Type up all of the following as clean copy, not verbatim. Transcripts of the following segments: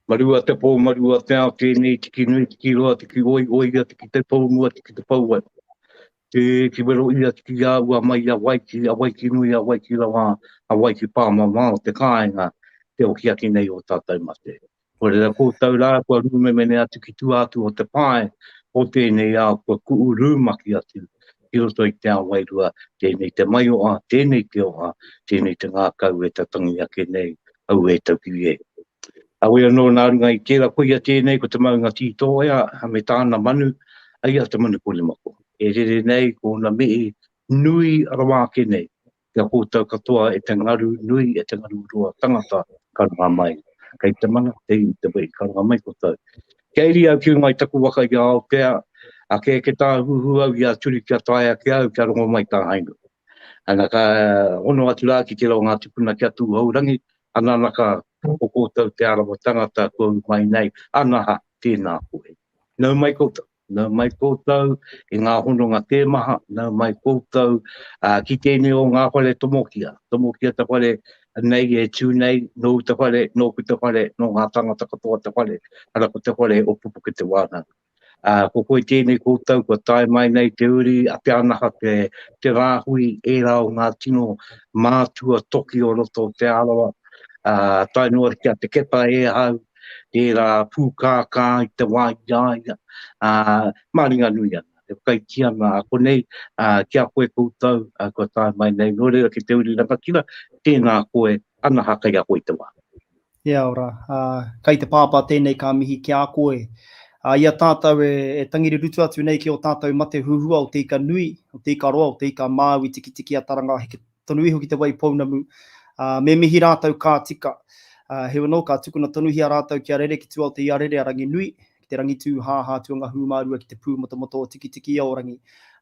Marua te pō, marua te ao, tēnei tiki nui, tiki roa, tiki oi, oia, tiki te poumua, tiki te pouwai. Te ki wero ia, tiki āua mai a Waiki, a Waiki nui, a Waiki rawa, a Waiki pāmamao te kāinga, te oki ake nei o tātou mate. Ko reira koutou rā kua rūmemene atu ki tua atu o te pae o tēnei ao kua ku'u rūmaki atu ki roto i te ao wairua, tēnei te maioha, tēnei te oha, tēnei te ngākau e tatangi ake nei, auē taukiri e. Heoi anō nā runga i tērā koia tēnei ko te maunga tītōea me tāna manu, aia te manu korimako. E rere nei ko ōna mihi nui rawa ake nei ki a koutou katoa e te ngaru nui, e te ngaru roa tangata karanga mai. Kei te mana, te iwi, te wehi, karanga mai koutou. Kia iri au ki runga i taku waka i a Aotea, a ke eke tāhuhu au i a Turi kia tae ake au kia rongo mai tā Hainui. Ana ka hono atu rā ki tērā o ngā tupuna ki a Tūhourangi, ana ana ka ko koutou Te Arawa tangata kua ū mai nei, ana ha, tēnā koe. Nau mai koutou. Nau mai koutou i ngā hononga tē maha, nau mai koutou ki tēnei o ngā whare tomokia. Tomokia te whare nei e tū nei, nōu te whare, nōku te whare, nō ngā tāngata katoa te whare, arā ko te whare o Pupuke Te Wānanga. Ā, ko koe tēnei koutou kua tae mai nei te uri a Te Anaha te, te rāhui ērā o ngā tino mātua toki o roto o Te Arawa, ā, tae noa ki a Te Kepa e ahau, tērā pūkākā i te wā i a ia, ā, māringanui ana, e whakaitia ana a konei, ā, ki a koe koutou, ā, kua tae mai nei, nō reira ki te uri rangatira, tēnā koe, anaha kei a koe te wā. Kia ora. Ā, kai te pāpā tēnei ka mihi ki a koe. Ā, i a tātou e, e tangirirutu atu nei ki ō tātou mate huhua o te ika nui, o te ika roa, o te ika Māui tikitiki a Taranga heke tonu iho ki te wai pounamu, ā, me mihi rātou ka tika. Ā, heoi anō, ka tukuna tonuhia rātou kia rere ki tua o te iarere a Ranginui, ki te Rangitūhāhā tuangahūmārua ki te pūmotomoto o Tikitiki-o-rangi.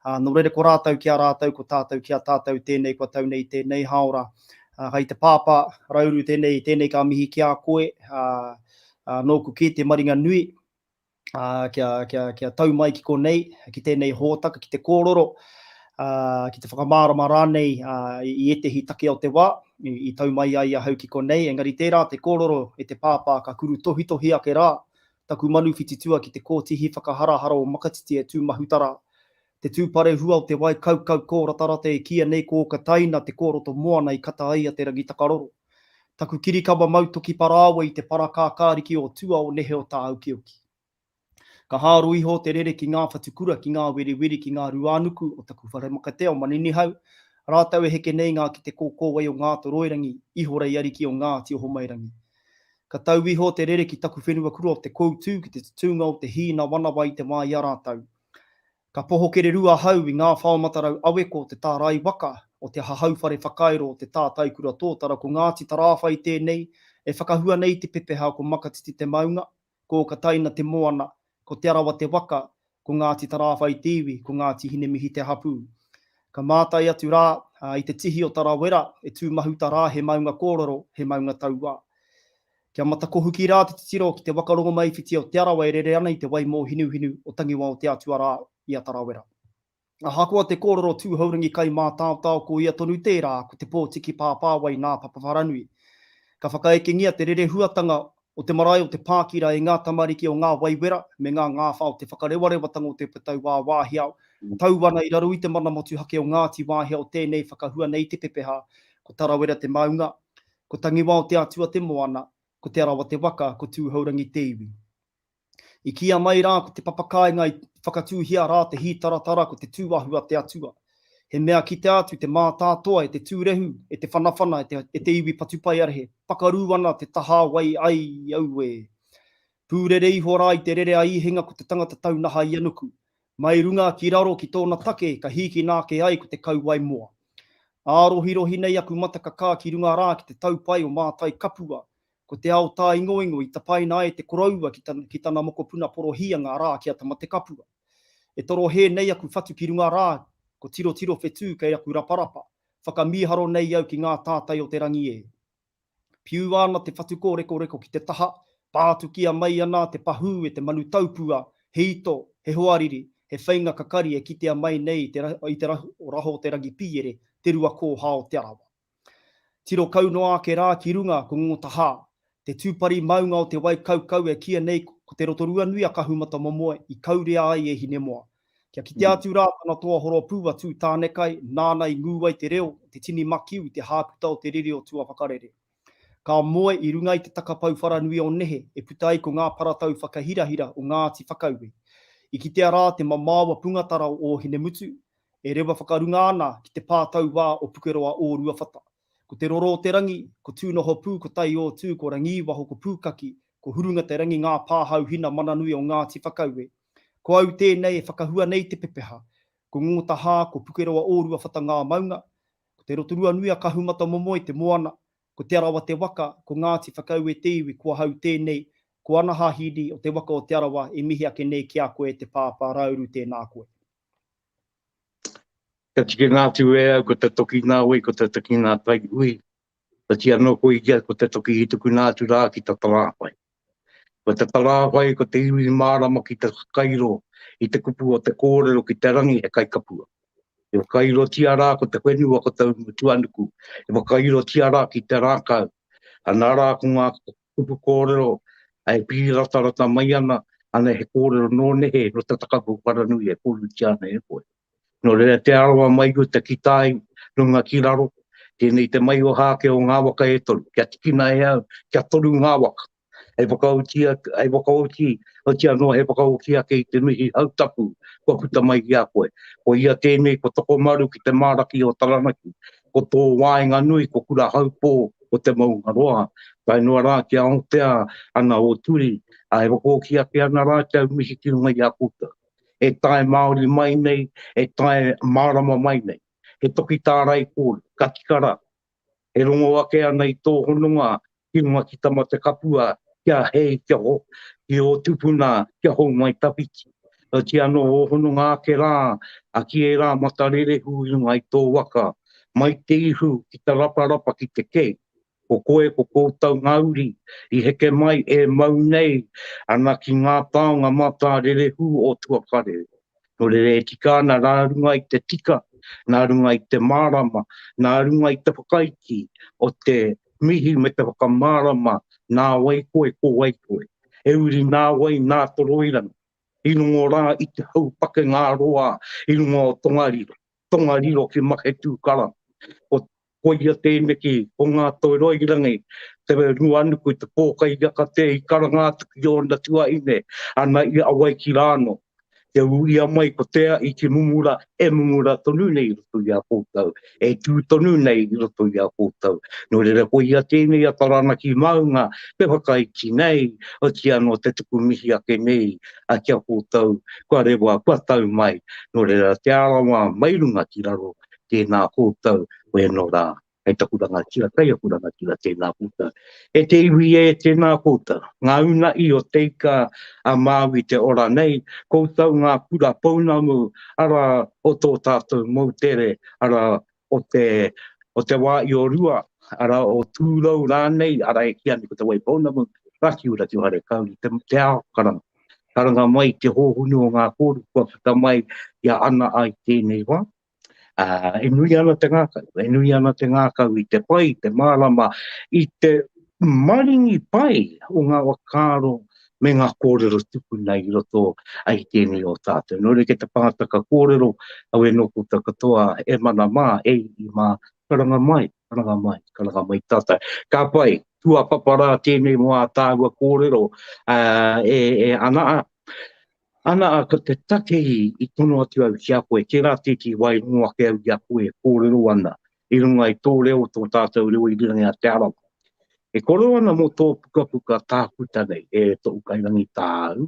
Ā, nō reira ko rātou ki a rātou, ko tātou ki a tātou tēnei kua tau nei tēnei hāora. Ā, kai te pāpā, Rauru, tēnei, tēnei ka mihi ki a koe, ā, ā, nōku kē te maringa nui, ā, kia, kia, kia tau mai ki konei, ki tēnei hōtaka, ki te kōrero, ā, ki te whakamārama rānei, ā, i ētehi take o te wā, i, i tau mai ai ahau ki konei, engari tērā te kōrero e te pāpā ka kurutohitohi ake rā, taku manu whititua ki te kōtihi whakaharahara o Makatiti e tū mahuta rā. Te tūparehua o te wai kaukau kōratarata e kīia nei ko Okataina te kōroto moana i kata ai a Te Rangitakaroro. Taku kirikawa mau toki parāoa i te para kākāriki o tua o nehe o tāukiuki. Ka hāro iho te rere ki ngā whatukura, ki ngā weriweri, ki ngā ruānuku o taku whare makatea o Maninihau, rātou e heke nei ngā ki te kōkōwai o Ngātoroirangi, ihorei ariki o Ngāti Ohomairangi. Ka tau iho te rere ki taku whenua kura o Te Koutu ki te tutūnga o te hīnawanawa i te wā i a rātou. Ka poho kererū ahau i ngā whao matarau aweko o te tārai waka, o te hahau whare whakairo o te tātai kura tōtara ko Ngāti Tarāwhai tēnei e whakahua nei te pepeha ko Makatiti te maunga, ko Okataina te moana, ko Te Arawa te waka, ko Ngāti Tarāwhai te iwi, ko Ngāti Hinemihi te hapū. Ka mātai atu rā i te tihi o Tarawera e tū mahuta rā he maunga kōrero, he maunga tauā. Kia matakohuki rā te titiro ki te waka rongomaiwhiti o Te Arawa e rere ana i te wai mōhinuhinu o Tangiwā o Te Atua rā i a Tarawera. Ahakoa te kōrero tūhourangi kai mātaotao ko ia tonu tērā, ko te pōtiki pāpāwai nā Papawharanui. Ka whakaekengia te rerehuatanga o te marae o Te Pākira e ngā tamariki o Ngā Waiwera me ngā ngāwhā o te whakarewarewatanga o te Ope Tauā Wāhiao, tau ana i raro i te mana motuhake o Ngāti Wāhiao tēnei whakahua nei te pepeha, ko Tarawera te maunga, ko Tangiwao te atua te moana, ko Te Arawa te waka, ko Tūhourangi te iwi. I kīia mai rā ko te papakāinga i whakatūhia rā te hītaratara ko te tūahu a te atua. He mea kitea atu te mātātoa e te tūrehu, e te whanawhana, e te, e te iwi patupaiarehe, pakarū ana te tahā wai ai, auē. Pūrere iho rā i te rere a Īhenga ko te tangata taunaha i a Nuku. Mai runga ki raro ki tōna take ka hīkina ake ai ko te kauae moa. Ārohirohi nei aku mata kakā ki runga rā ki te taupae o Mātai Kapua, Ko te ao tāingoingo i tapaina ai te koroua ki tana, ki tana mokopuna porohīanga, arā, ki a Tamatekapua. E torohē nei aku whatu ki runga rā, ko tirotiro whetū kei aku raparapa, whakamīharo nei au ki ngā tātai o te rangi e. Piua ana te whatu kōrekoreko ki te taha, pātukia mai ana te pahū e te manu taupua, he ito, he hoariri, he wheinga kakari e kitea mai nei i te, i te raho o te rangi pīere, te rua kōhā o Te Arawa. Tiro kau noa ake rā ki runga ko Ngotahā. Te tūpari maunga o te wai kaukau e kīia nei ko Te Rotoruanui a Kahumatamomoe i kaurea ai e Hinemoa. Kia kitea atu rā tana toa horopū a Tūtānekai, nāna i ngū ai te reo o te tini makiu i te hāputa o te riri o tuawhakarere. Ka moe i runga i te takapau wharanui o nehe e puta ai ko ngā paratau whakahirahira o Ngāti Whakaue. I kitea rā te mamao a Pungatara o Ōhinemutu, e rewa whakarunga ana ki te pā tauā o Pukeroa Ōruawhata. Ko Te Roro o te Rangi, ko Tūnohopū, ko Taiōtū, ko Rangiiwaho, ko Pūkaki, ko Hurunga te Rangi ngā pā hau hina mananui o Ngāti Whakaue. Ko au tēnei e whakahua nei te pepeha. Ko Ngongotahā, ko Pukeroa Ōruawhata ngā maunga, ko Te Rotorua-nui-a-Kahumatamomoe te moana, ko Te Arawa te waka, ko Ngāti Whakaue te iwi, ko ahau tēnei, ko Anaha Hīni o te waka o Te Arawa e mihi ake nei ki a koe e te pāpā Rauru tēnā koe. Ka tikina atu e au ko te toki nā wai, ko te toki nā Taiui, Oti anō ko ia ko te toki i tukuna atu rā ki te tarāwhai. Ko te tarāwhai ko te iwi mārama ki te whakairo i te kupu o te kōrero ki te rangi he kaikapua. E whakairotia rā ko te whenua ko te tuanuku, e whakairotia rā ki te rākau. Ana rā ko ngā kupu kōrero e pīratarata mai ana, ana he kōrero nō nehe nō te takapou wharanui e kōrerotia ana e koe. Nō reira Te Arawa mai uta ki tai, runga ki raro, tēnei te maioha ake o ngā waka e toru, kia tikina e au, kia toru ngā waka. Hei whakaoti, hei whakaoti, oti anō he whakaoki ake i te mihi hautapu kua puta mai ki a koe. Ko ia tēnei ko Tokomaru ki te māraki o Taranaki, ko tō waenganui ko Kurahaupō o te Maungaroa, tae noa rā ki Aotea ana o Turi, ā, e whakaoki ake ana rā te au mihi ki runga i a koutou. E tae Māori mai nei, e tae mārama mai nei. He toki tārai kōrero, ka tika rā. E rongo ake ana i tō hononga ki runga ki Tamatekapua, kia hei, kia ho, ki ō tupuna, kia hou mai tawhiti. Oti anō ō hononga ake rā, a ki ērā matarerehu i runga i tō waka, mai te ihu ki te raparapa ki te kei, Ko koe, ko koutou ngā uri i heke mai e mau nei ana ki ngā taonga mātārerehū o tuakarere. Nō reira e tika ana nā runga i te tika, nā runga i te mārama, nā runga i te whakaiti o te mihi me te whakamārama nā wai koe, ko wai koe. He uri nā wai, nā Toroirangi. I rongo rā i te hau pakengā roa i runga o Tongariro. Tongariro ki Maketū Karanga. Ko Koia tēneki o ngā toiroirangi, te ruanuku, te pōkai akate i karanga atu ki ōna tuahine, ana i Awaiki rānō. Kia uia mai ko te ahi ki mumura, e mumura tonu nei i roto i a koutou, e tū tonu nei i roto i a koutou. Nō reira, koia tēnei a Taranaki maunga, te whakaiti nei, otirā anō te tuku mihi ake nei a ki a koutou, kua rewa, kua tau mai. Nō reira, Te Arawa mai runga ki raro, tēnā koutou, koe anō rā, hei taku rangatira, kei aku rangatira, tēnā koutou. E te iwi e, tēnā koutou, ngā una'i o Te Ika a Māui te ora nei, koutou ngā kura pounamu, arā, o tō tātou moutere, arā, o te, o te wā i o Rua, arā, o Tūrou rānei, arā, e kīia nei ko Te Waipounamu, Rakiura ki Wharekauri, te, te ao karanga. Karanga mai te hōhonu o ngā kōrero kua puta mai i a Ana ai tēnei wā. Ā, e nui ana te ngākau, e nui ana te ngākau i te pai, i te mārama, i te maringi pai o ngā whakaaro me ngā kōrero tupuna i roto i tēnei o tātou. Nō reira, kei te pātaka kōrero, auē nō koutou katoa, e mana mā, e iwi mā, karanga mai, karanga mai, karanga mai tātou. Ka pai, tūāpapa rā tēnei mō ā tāua kōrero, ā, e, e ana, Ana, ko te take i tono atu au ki a koe, tērā tētehi wā i rongo ake au i a koe e kōrero ana i runga i tō reo, tō tātou reo irirangi a Te Arawa. E kōrero ana mō tō pukapuka tākuta nei, e toʻu kairangi tāu,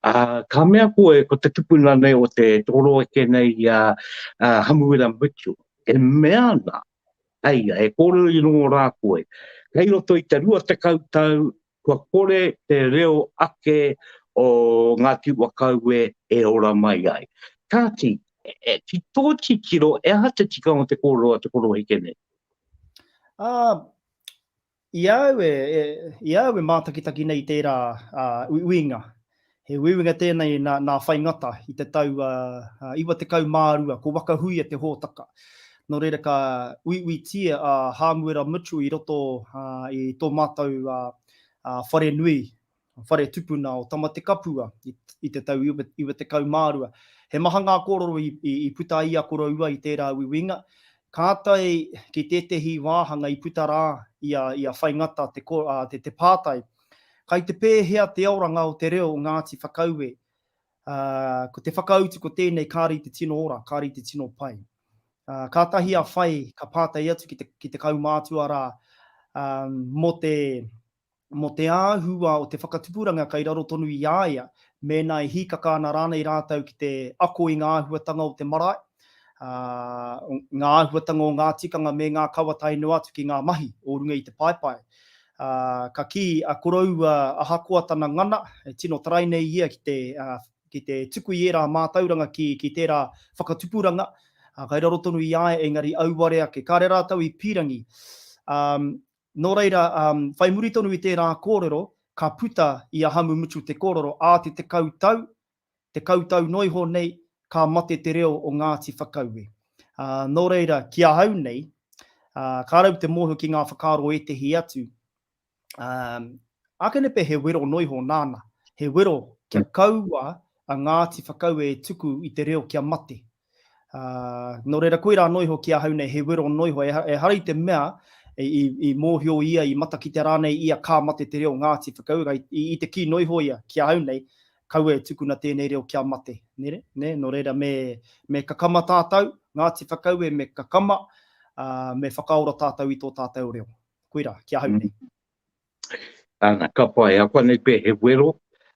ā, ka mea koe ko te tupuna nei o te toroeke nei i a Hamuera Mitchell, e mea ana, hei ia, e kōrero i rongo rā koe, kei roto i te 20 tau kua kore te reo ake o Ngāti Whakaue e ora mai ai. Kāti, ki tō titiro, e aha te tikanga o te kōrero a te koroheke nei? Ā, i a au e, e, i a au e mātakitaki nei i tērā ā, uiuinga, he uiuinga tēnei nā, nā Whai Ngata i te tau ā, 92, ko Waka Huia te hōtaka. Nō reira ka uiuitia a Hāmuera Mitchell i roto i tō mātou ā, whare nui, whare tupuna o Tamatekapua i te tau 92. He maha ngā kōrero i puta ai i a koroua i tērā uiuinga. Kātahi ki tētehi wāhanga i puta rā i a Whai Ngata te pātai, Kai te pēhea te oranga o te reo o Ngāti Whakaue? Ko te whakautu ko tēnei kāre i te tino ora, kāre i te tino pai. Kātahi a Whai ka pātai atu ki te, ki te kaumātua rā mō te, mō te āhua o te whakatupuranga kai raro tonu i a ia, mēnā e hīkaka ana rānei rātou ki te ako i ngā āhuatanga o te marae, ngā āhuatanga o ngā tikanga me ngā kawa tae noa atu ki ngā mahi o runga i te paepae. Ā, ka kī a koroua ahakoa tana ngana, e tino tarai nei ia ki te, ki te tuku i ērā mātauranga ki, ki tērā whakatupuranga, ā, kai raro tonu i a ia, engari auare ake, kāre rātou i pīrangi. Ā, nō reira, ā, whai muri tonu i tērā kōrero, ka puta i a Hamumutu te kōrero, ā te 10 tau, 10 tau noa iho nei, ka mate te reo o Ngāti Whakaue. Ā, nō reira, ki ahau nei, ā, kāre au te mōhio ki ngā whakaaro o ētehi atu, ā, ākene pea he wero noa iho nāna, he wero kia kaua a Ngāti Whakaue e tuku i te reo kia mate. Ā, nō reira koirā noa iho ki ahau nei, he wero noa iho, ehara i te mea i mōhio ia, i matakite rānei ia ka mate te reo Ngāti Whakaue, i te kī noa iho ia ki ahau nei, kaua e tukuna tēnei reo kia mate, nē, nē, nō reira me, me kakama tātou, Ngāti Whakaue, me kakama, ā, me whakaora tātou i tō tātou reo. Koirā, ki ahau nei. Ana, ka pai, akoa nei pea he wero,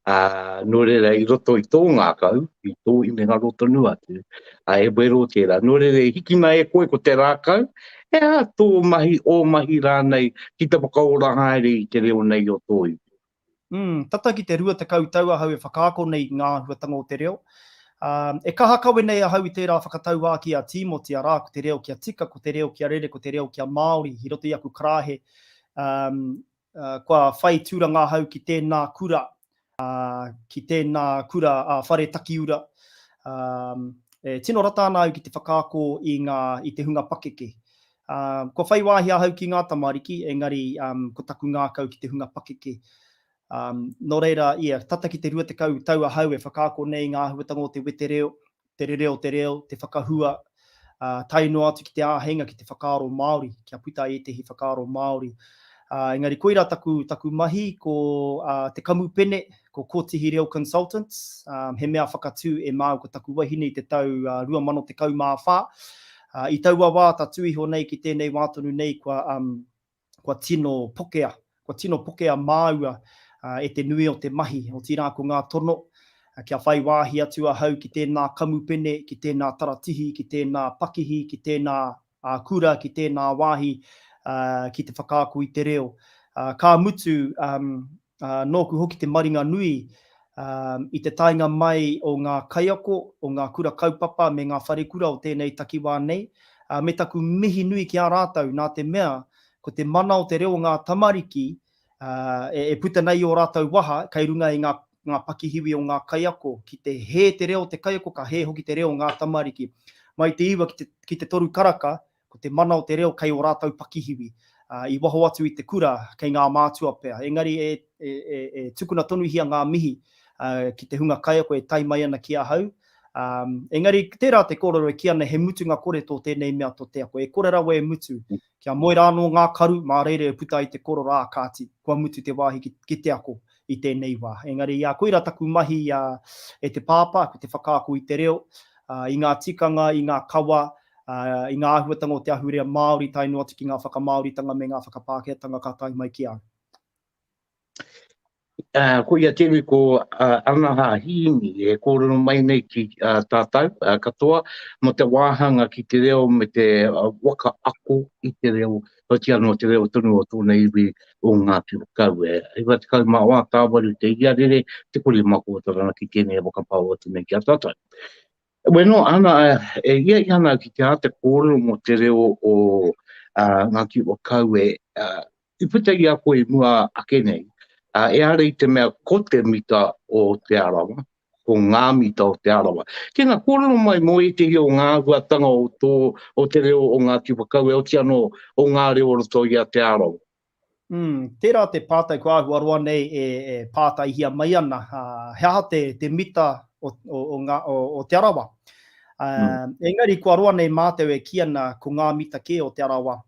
ā, nō reira i roto i tō ngākau, i tō hinengaro tonu atu, ā, he wero tērā. Nō reira e hikina e koe ko te rākau, he aha tō mahi, ō mahi rānei ki te whakaora haere i te reo nei o tō iwi? Mm, tata ki te 20 tau ahau e whakaako nei i ngā āhuatanga o te reo. Ā, e kaha kawe nei ahau i tērā whakatauākī a Tīmoti, arā, ko te reo kia tika, ko te reo kia rere, ko te reo kia Māori, i roto i aku karāhe, ā, kua whai tūranga ahau ki tēnā kura, ā, ki tēnā kura ā-whare takiura. Ā, e tino rata ana au ki te whakaako i ngā, i te hunga pakeke. Ā, kua whai wāhi ahau ki ngā tamariki, engari, ā, ko taku ngākau ki te hunga pakeke. Ā, nō reira, ia, tata ki te 20 tau ahau e whakaako nei i ngā āhuatanga o te wetereo, te rere o te reo, te whakahua, ā, tae noa atu ki te āheinga ki te whakaaro Māori, kia puta ai ētehi whakaaro Māori. Ā, engari koirā taku, taku mahi, ko, ā, te kamupene, ko Kotihi Reo Consultants, ā, he mea whakatū e māu ko taku wahine i te tau 2014. Ā, i taua wā tatū iho nei ki tēnei wā tonu nei kua, um, kua tino pokea, kua tino pokea māua e te nui o te mahi, otirā ko ngā tono kia whai wāhi atu ahau ki tēnā kamupene, ki tēnā taratihi, ki tēnā pakihi, ki tēnā kura, ki tēnā wāhi ki te whakaako i te reo. Ka mutu, nōku hoki te maringa nui i te taenga mai o ngā kaiako, o ngā kura kaupapa me ngā wharekura o tēnei takiwā nei, me taku mihi nui ki a rātou nā te mea ko te mana o te reo o ngā tamariki e puta nei i ō rātou waha kei runga i ngā ngā pakihiwi o ngā kaiako. Ki te hē te reo o te kaiako, ka hē hoki te reo o ngā tamariki. Mai te iwa ki te, ki te toru karaka, ko te mana o te reo kei ō rātou pakihiwi, ā, i waho atu i te kura, kei ngā mātua pea. Engari e, e, e, e tukuna tonuhia ngā mihi, ā, ki te hunga kaiako e tae mai ana ki ahau. Ā, engari, tērā te kōrero e kī ana he mutunga kore tō tēnei mea tō te ako. E kore rawa e mutu. Kia moe rā anō ngā karu, mā reira e puta ai te korero, ā, kāti, kua mutu te wāhi ki, ki te ako i tēnei wā. Engari, ā, koirā taku mahi, ā, e te pāpā, ko te whakaako i te reo, ā, i ngā tikanga, i ngā kawa, ā, i ngā āhuatanga o te ahurea Māori tae noa atu ki ngā whakamāoritanga me ngā whakapākehātanga ka tae mai ki a au. Uh, ko ia tēnei ko uh, Anaha Hiini e kōrero mai nei ki uh, tātou uh, katoa mō te wāhanga ki te reo me te uh, waka ako i te reo, oti anō te reo tonu o tōna iwi o Ngāti Whakaue. 94 tāwaru te iarere, te kore mako o tarana ki tēnei waka pāo atu nei ki a tātou. Bueno, ana, e ia i ana ki te āta kōrero mō te reo o uh, Ngāti Whakaue, uh, i puta i a koe i mua ake nei, uh, e ara i te mea ko te mita o Te Arawa, ko ngā mita o Te Arawa. Tēnā, kōrero mai mō ētehi o ngā āhuatanga o, tō, o te reo o Ngāti Whakaue, oti anō o ngā reo o roto i a Te Arawa. Mm, tērā te pātai kua āhua roa nei e, e pātaihia mai ana, uh, he aha te, te mita o, o, o, ngā, o, o Te Arawa? Uh, mm. Engari kua roa nei mātou e kī ana ko ngā mita kē o Te Arawa,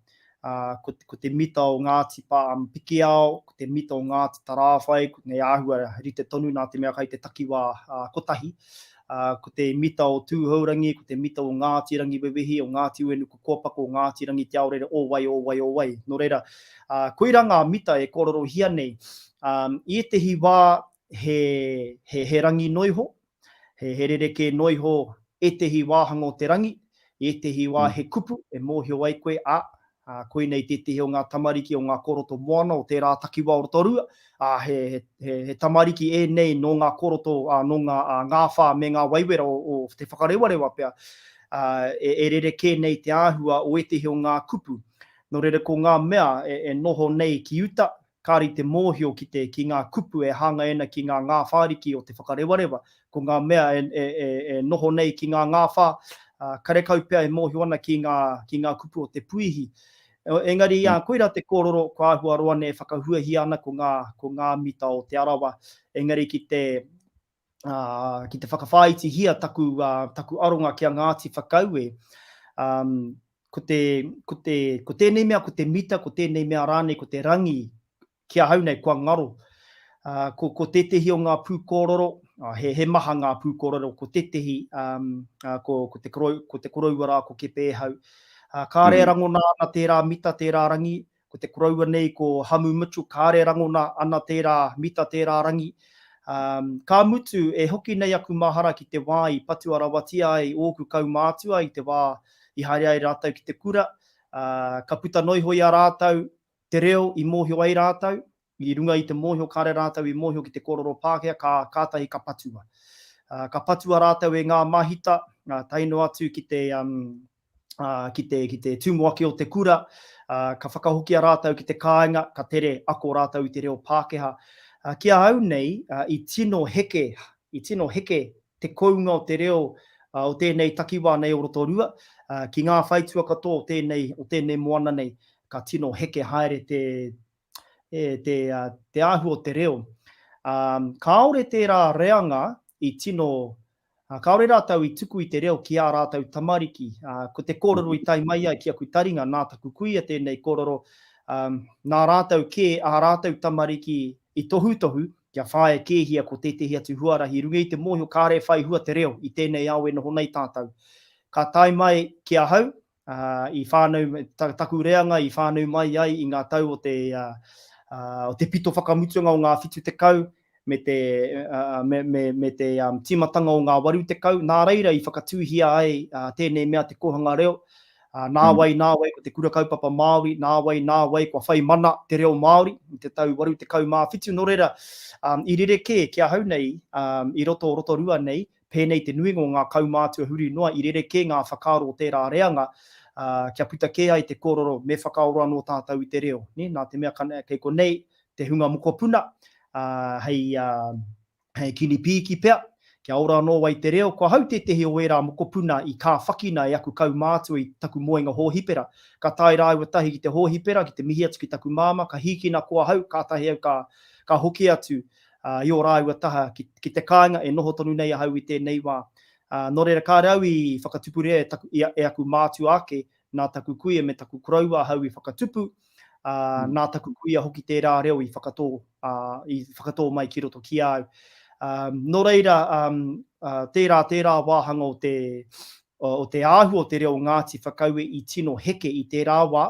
uh, ko, ko te mita o Ngāti Pā, um, Pikiao, ko te mita o Ngāti Tarāwhai, ko nei āhua rite tonu nā te mea kai te takiwā uh, kotahi. Uh, ko te mita o Tūhourangi, ko te mita o Ngāti Rangiwewehi, o Ngāti Uenukukōpako, o Ngāti Rangiteaorere, o wai, o wai, o wai. Nō reira, uh, koirā ngā mita e kōrerohia nei. Um, I ētehi wā he, he, he rangi noiho, he, he rerekē noiho ētehi wāhanga o te rangi, i ētehi wā mm. he kupu e mōhio ai koe, a, Ā, koinei tētehi o ngā tamariki o ngā koroto moana o tērā takiwā o Rotorua, ā, he, he, he, he tamariki ēnei nō ngā koroto, ā, nō ngā ā, ngāwhā me ngā waiwera o, o Te Whakarewarewa pea, ā, e, e rerekē nei te āhua o ētehi o ngā kupu. Nō reira ko ngā mea e, e noho nei ki uta, kāre i te mōhio ki te, ki ngā kupu e hāngai ana ki ngā ngāwhāriki o Te Whakarewarewa, ko ngā mea e, e, e, e noho nei ki ngā ngāwhā, ā, karekau pea e mōhio ana ki ngā, ki ngā kupu o te puihi. Engari, ā, koirā te kōrero kua āhua roa nei e whakahuahia ana ko ngā, ko ngā mita o Te Arawa, engari ki te, ā, ki te whakawhāitihia taku, ā, taku aronga ki a Ngāti Whakaue, ā, ko te, ko te, ko tēnei mea ko te mita, ko tēnei mea rānei ko te rangi, ki ahau nei kua ngaro. Uh, ko, ko tētehi o ngā pūkōrero, uh, he, he maha ngā pūkōrero, ko tētehi, um, uh, ko, ko, te korou, ko te koroua rā, ko Kepe Ehau. Uh, kāre mm. rangona ana tērā mita, tērā rangi, Ko te koroua nei ko Hamu Mitchell kāre rangona ana tērā mita tērā rangi. Um, ka mutu, e hoki nei aku mahara ki te wā i patua rawatia ai ōku kaumātua i te wā i haere ai rātou ki te kura, uh, ka puta noiho i a rātou te reo i mōhio ai rātou, i runga i te mōhio kāre rātou i mōhio ki te kōrero Pākehā, ka, kātahi ka patua. Uh, ka patua rātou e ngā mahita, uh, tae noa atu ki te, um, ā, ki te, ki te tumuaki o te kura, ā, ka whakahokia rātou ki te kāinga, ka tere ako rātou i te reo Pākehā. Ā, ki a au nei, ā, i tino heke, i tino heke te kounga o te reo ā, o tēnei takiwā nei o Rotorua, ā, ki ngā whaitua katoa o tēnei, o tēnei moana nei, ka tino heke haere te, e, te, te āhua o te reo. Ā, kāore tērā reanga i tino, ā, kāore rātou i tuku i te reo ki ā rātou tamariki. Ā, ko te kōrero i tae mai ai ki aku taringa, nā taku kuia tēnei kōrero, ā, nā rātou kē ā rātou tamariki i tohutohu kia whāia kēhia ko tētehi atu huarahi i runga i te mōhio kāre e whai hua te reo i tēnei ao e noho nei tātou. Ka tae mai ki ahau, ā, i whānau, ta, taku reanga i whānau mai ai i ngā tau o te, ā, o te pito whakamutunga o ngā 70 me te, ā, me, me, me te um, tīmatanga o ngā 80, nā reira i whakatūhia ai ā, tēnei mea te kōhanga reo, ā, nāwai, mm. nāwai, ko te kura kaupapa Māori, nāwai, nāwai, kua whai mana te reo Māori i te tau 87, nō reira, um, i rerekē ki ahau nei, um, i roto o Rotorua nei, Pēnei te nuinga o ngā kaumātua huri noa i rerekē ngā whakaaro o tērā reanga, ā, kia puta kē ai te kōrero me whakaora anō tātou i te reo, nē, nā te mea ka, kei konei te hunga mokopuna, ā, hei, ā, hei kinipīki pea, kia ora anō ai te reo. Ko ahau tētehi o ērā mokopuna i kāwhakina e aku kaumātua i taku moenga hōhipera. Ka tae rāua tahi ki te hōhipera, ki te mihi atu ki taku māmā, ka hīkina ko ahau, kātahi au ka, ka hoki atu, ā, i ō rāua taha ki, ki te kāinga e noho tonu nei ahau i tēnei wā. Ā, nō reira, kāre au i whakatupuria e, taku, i, e aku mātua ake, nā taku kuia me taku koroua ahau i whakatupu, ā, mm. nā taku kuia hoki tērā reo i whakatō, ā, i whakatō mai ki roto ki a au. Ā, nō reira, um, ā, tērā, tērā wāhanga o te, o te āhua o te reo Ngāti Whakaue i tino heke i tērā wā,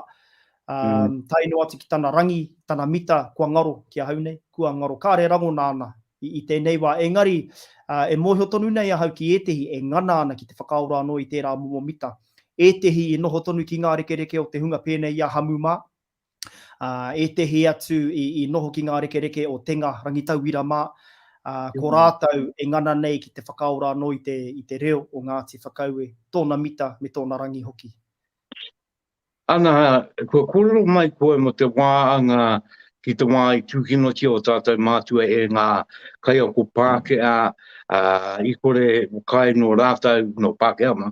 ā, mm. tae noa atu ki tana rangi, tana mita, kua ngaro ki ahau nei, kua ngaro. Kāre rangona ana i, i tēnei wā. Engari, ā, e mōhio tonu nei ahau ki ētehi e ngana ana ki te whakaora anō i tērā momo mita. Ētehi i noho tonu ki ngā rekereke o te hunga pēnei i a Hamu mā, ā, ētehi atu i, i noho ki ngā rekereke o Tenga Rangitauira mā, ā, ko rātou e ngana nei ki te whakaora anō i te, i te reo o Ngāti Whakaue, tōna mita me tōna rangi hoki. Ana, kua kōrero mai koe mō te wā a ngā. ki te wā i tūkinotia o tātou mātua e ngā kaiako Pākehā, ā, i kore kai nō rātou, nō Pākehā mā,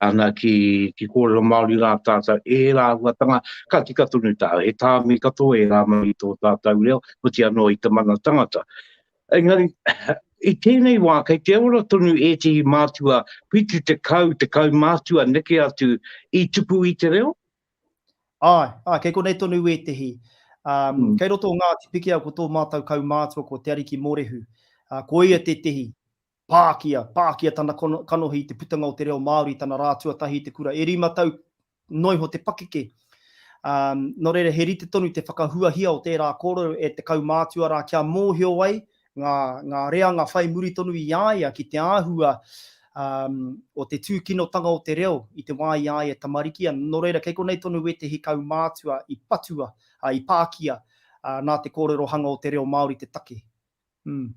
ana ki, ki kōrero Māori rā tātou, ērā āhuatanga, ka tika tonu tāu, he tāmi katoa ērā mai i tō tātou reo, oti anō i te mana tangata. Engari, i tēnei wā, kei te ora tonu ētehi mātua 70, 10 mātua neke atu i tupu i te reo? Āe, āe, kei konei tonu wētehi. Um, mm. Kei roto o Ngāti Pikiao ko tō mātou kaumātua ko Te Ariki Mōrehu. Uh, ko ia tētehi pākia, pākia tana kanohi i te putanga o te reo Māori, tana rā tuatahi i te kura. E rima tau noiho te pakeke. Um, nō reira, he rite tonu te whakahuahia o tērā kōrero e te kaumātua rā kia mōhio ai ngā, ngā reanga whai muri tonu i a ia ki te āhua um, o te tūkinotanga o te reo i te wā i a ia tamariki ana. Nō reira, kei konei tonu wētehi kaumātua i patua, uh, i pākia uh, nā te kōrerohanga o te reo Māori te take. Mm.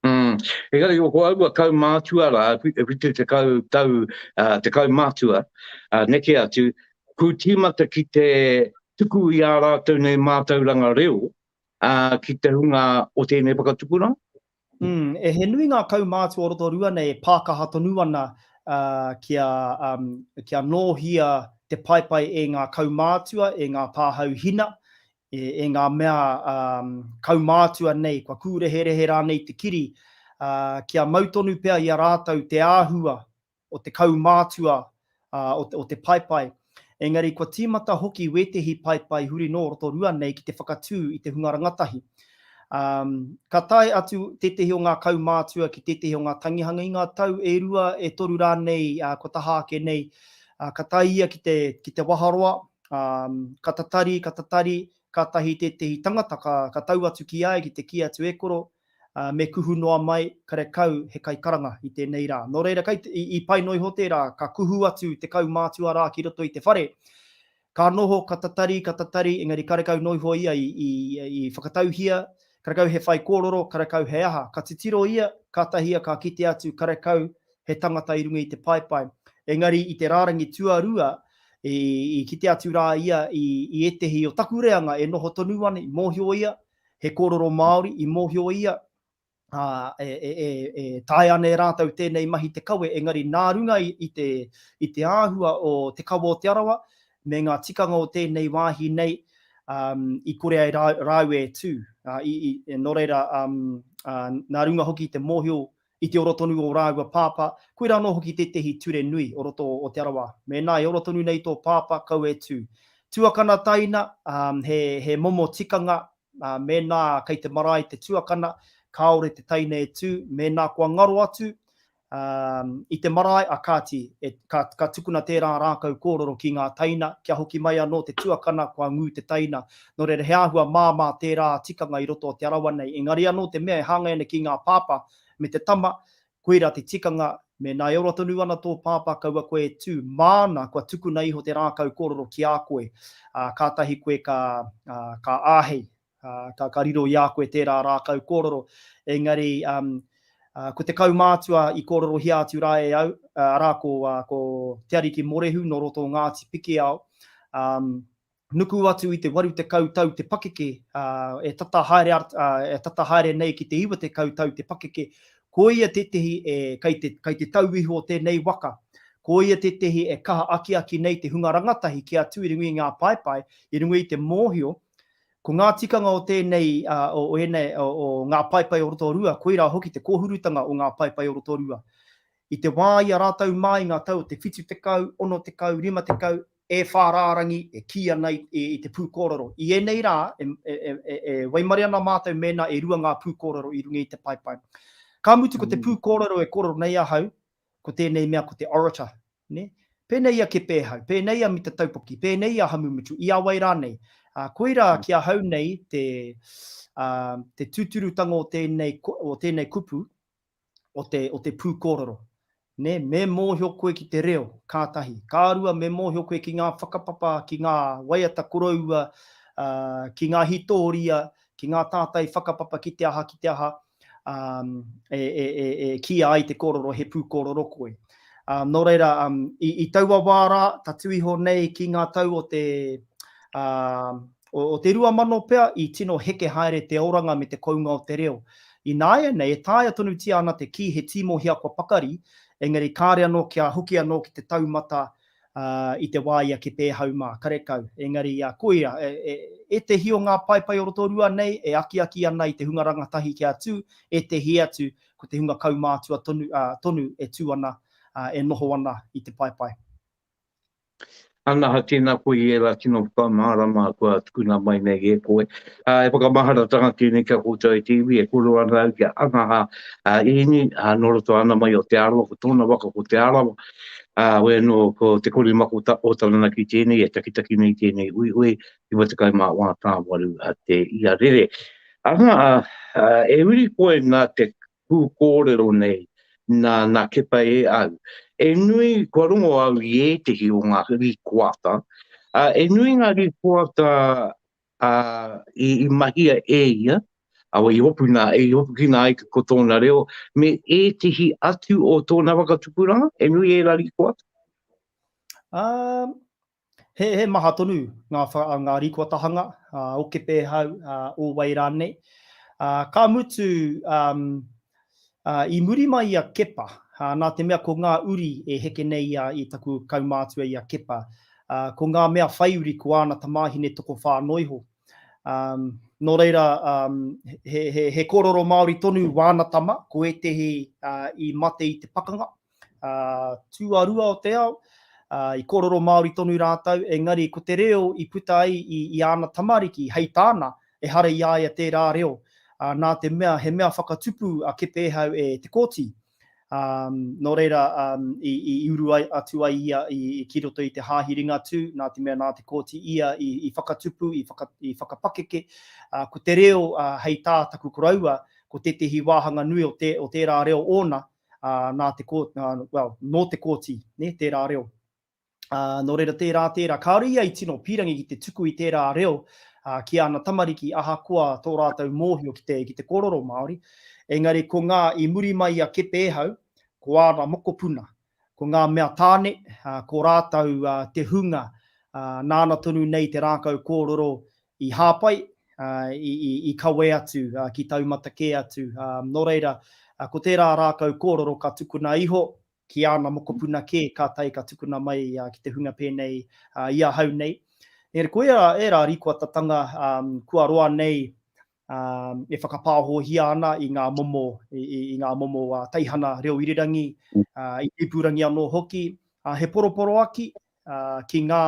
Mm. Engari ko aua kaumātua rā, e 70 tau uh, te kaumātua, uh, neke atu, ku tīmata ki te tuku i ā rātou nei mātauranga reo, ā, ki te hunga o tēnei whakatupuranga? Mm, e he nui ngā kaumātua o Rotorua nei e pākaha tonu ana uh, kia, um, kia nōhia te paepae e ngā kaumātua, e ngā pāhau hina, e, e ngā mea um, kaumātua nei, kua kūreherehe rānei te kiri, uh, kia mau tonu pea i a rātou te āhua o te kaumātua o te paepae. Engari kua tīmata hoki wētehi paepae huri nō Rotorua nei ki te whakatū i te hunga rangatahi. Ka tae atu tētehi o ngā kaumātua ki tētehi o ngā tangihanga i ngā tau e rua, e toru rānei kua taha ake nei, ka tae ia ki te, ki te waharoa, ka tatari, ka tatari, kātahi tētehi tangata ka, ka tau atu ki a ia ki te kī atu e koro, ā, me kuhu noa mai, karekau he kaikaranga i tēnei rā. Nō reira, kei te, i, i pai noa iho tērā, ka kuhu atu te kaumātua rā ki roto i te whare, ka noho, ka tatari, ka tatari, engari karekau noa iho ia i, i, i whakatauhia, karekau he whaikōrero, karekau he aha. Ka titiro ia, kātahi ia ka kite atu, karekau he tangata i runga i te paepae. Engari i te rārangi tuarua, i, i kite atu rā ia i, i ētehi o taku reanga e noho tonu ana, i mōhio ia, he kōrero Māori, i mōhio ia, ā, e, e, e, e taea ana e rātou tēnei mahi te kawe, engari nā runga i, i, te, i te āhua o Te Kawa o Te Arawa me ngā tikanga o tēnei wāhi nei, um, i kore ai rā, rāua e tū. Uh, i, i, nō reira, um, uh, nā runga hoki i te mōhio i te ora tonu o rāua pāpā, koirā anō hoki tētehi ture nui o roto o Te Arawa, mēnā e ora tonu nei tō pāpā, kaua e tū. Tuakana taina, he, he momo tikanga, mēnā kei te marae te tuakana, kāore te taina e tū, mēnā kua ngaro atu, i te marae a kāti, e, ka, ka tukuna tērā rākau kōrero ki ngā taina, kia hoki mai anō te tuakana kua ngū te taina. Nō reira, he āhua māmā tērā tikanga i roto o Te Arawa nei. Engari anō te mea e hāngai ana ki ngā pāpā me te tama, koirā te tikanga, mēnā e ora tonu ana tō pāpā kaua koe e tū, māna kua tukuna iho te rākau kōrero ki a koe, ā, kātahi koe ka, ā, ka āhei, ā, ka, ka riro i a koe tērā rākau kōrero. Engari, ā, ā, ko te kaumātua i kōrerohia atu rā e au, arā, ko, ā, ko Te Ariki Morehu nō roto o Ngāti Pikiao, ā, nuku atu i te 80 tau te pakeke, ā, e tata haere, ā, e tata haere nei ki te 90 tau te pakeke, ko ia tētehi e, kei te, kei te tau iho o tēnei waka. Ko ia tētehi e kaha akiaki nei te hunga rangatahi kia tū i runga i ngā paepae, i runga i te mōhio, ko ngā tikanga o tēnei, ā, o, o ēnei, o, o ngā paepae o Rotorua, koirā hoki te kōhurutanga o ngā paepae o Rotorua. I te wā i a rātou mā i ngā tau o te 70, 60, 50, e whā rārangi e kī ana i, i, i te pūkōrero. I ēnei rā, e, e, e, e waimare ana mātou mēnā e rua ngā pūkōrero i runga i te paepae. Ka mutu ko te mm. pūkōrero e kōrero nei ahau, ko tēnei mea ko te orator. Ne? Pēnei i a Kepēhau, pēnei i a Mita Taupoki, pēnei i a Hamumutu, i a wai rānei. Uh, koirā mm. ki ahau nei te, uh, te tūturutanga o tēnei, o tēnei kupu, o te, o te pūkōrero. Nē, me mōhio koe ki te reo, ka tahi. Ka rua, me mōhio koe ki ngā whakapapa, ki ngā waiata koroua, ā, ki ngā hitōria, ki ngā tātai whakapapa, ki te aha, ki te aha, ā, e, e, e, e kīia ai te kōrero he pūkōrero koe. Ā, nō reira, ā, i, i taua wā rā, tatū iho nei ki ngā tau o te, ā, O, o te 2000 pea i tino heke haere te oranga me te kounga o te reo. Ināianei, e taea tonutia ana te kī he tīmohia kua pakari, engari kāre anō kia hoki anō ki te taumata i te wā i a Kepēhau mā, karekau. Engari, koia, ētehi o ngā paepae o Rotorua nei e akiaki ana i te hunga rangatahi kia tū, ētehi atu ko te hunga kaumātua tonu, tonu e tū ana, e noho ana i te paepae. Anaha, tēnā koe i ērā tino whakamārama kua tukuna mai nei e koe. E whakamaharatanga tēnei ki a koutou e te iwi, e kōrero ana au ki a Anaha Ēni, nō roto ana mai o Te Arawa, ko tōna waka ko Te Arawa, ā, hoi anō ko Te Korimako o Taranaki tēnei, e takitaki nei tēnei uiui, 94 tāwaru te iarere. Ana, e uri koe nā te pūkōrero nei nā, nā Kepa e au. E nui, kua rongo au i ētehi o ngā rīkoata, ā, e nui ngā rīkoata ā, i, i mahia e ia, ā, i hopuna, i hopukina ai ko tōna reo, me ētehi atu o tōna whakatupuranga, e nui ērā rīkoata? Ā, He, he maha tonu ngā, wha, ngā rīkoatahanga, ā, o Kepēhau, ā, o wai rānei. Ā, ka mutu, um, ā, i muri mai i a Kepa, ā, nā te mea ko ngā uri e heke nei ia i taku kaumātua i a Kepa, ā, ko ngā mea whai uri ko āna tamāhine tokowhā noa iho. Um, nō reira, um, he, he, he kōrero Māori tonu wāna tama, ko ētehi uh, i mate i te pakanga, tuarua o te ao, i kōrero Māori tonu rātou, engari ko te reo i puta ai i, i āna tamariki, hei tāna, ehara i a ia tērā reo, nā te mea he mea whakatupu a Kepēhau e Te Kooti. Nō reira, i, i uru ai, atu ai ia i, ki roto i te Hāhi Ringatū, nā te mea nā Te Kooti ia i, i whakatupu, i, whaka, i whakapakeke. Ko te reo, hei tā taku koroua, ko tētehi wāhanga nui o, te, o tērā reo ōna, ā, nā te kō, ā, well, nō te kōti, nē, tērā reo. Ā, nō reira tērā, tērā, kāore ia i tino pīrangi ki te tuku i tērā reo, ā, ki āna tamariki ahakoa tō rātou mōhio ki te, ki te kōrero Māori. Engari ko ngā i muri mai i a Kepēhau, ko āna mokopuna, ko ngā mea tāne, ā, ko rātou, ā, te hunga, ā, nāna tonu nei te rākau kōrero i hāpai, i, i, i kawe atu ki taumata kē atu. Nō reira, ko tērā rākau kōrero ka tukuna iho ki āna mokopuna kē, kātahi ka tukuna mai ki te hunga pēnei i ahau nei. Engari ko ērā, ērā rīkoatatanga kua roa nei e whakapāhohia ana i ngā momo, i, i, i ngā momo teihana reo irirangi, i te ipurangi anō hoki, he poroporoaki, ki ngā,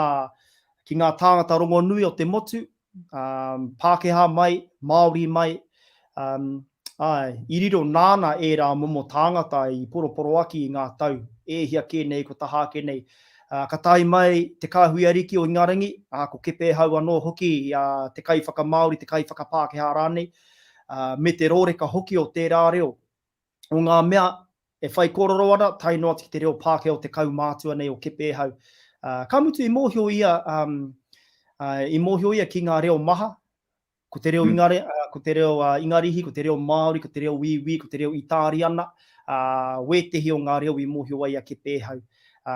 ki ngā tāngata rongonui o te motu, Pākehā mai, Māori mai, āe, i riro nāna ērā momo tāngata i poroporoaki i ngā tau e hia kē nei, ko taha ake nei. Ka tae mai te kāhui ariki o Ingarangi, ā, ko Kepēhau anō hoki, te kaiwhakamāori, te kaiwhakapākehā rānei, me te rōreka hoki o tērā reo. O ngā mea e whai kōrero ana, tae noa atu ki te reo Pākehā o te kaumātua nei o Kepēhau. Ka mutu i mōhio ia, i mōhio ia ki ngā reo maha, ko te reo mm. Ingare, ko te reo Ingarihi, ko te reo Māori, ko te reo Wīwī, ko te reo Itāriana, wētehi o ngā reo i mōhio ai a Kepēhau.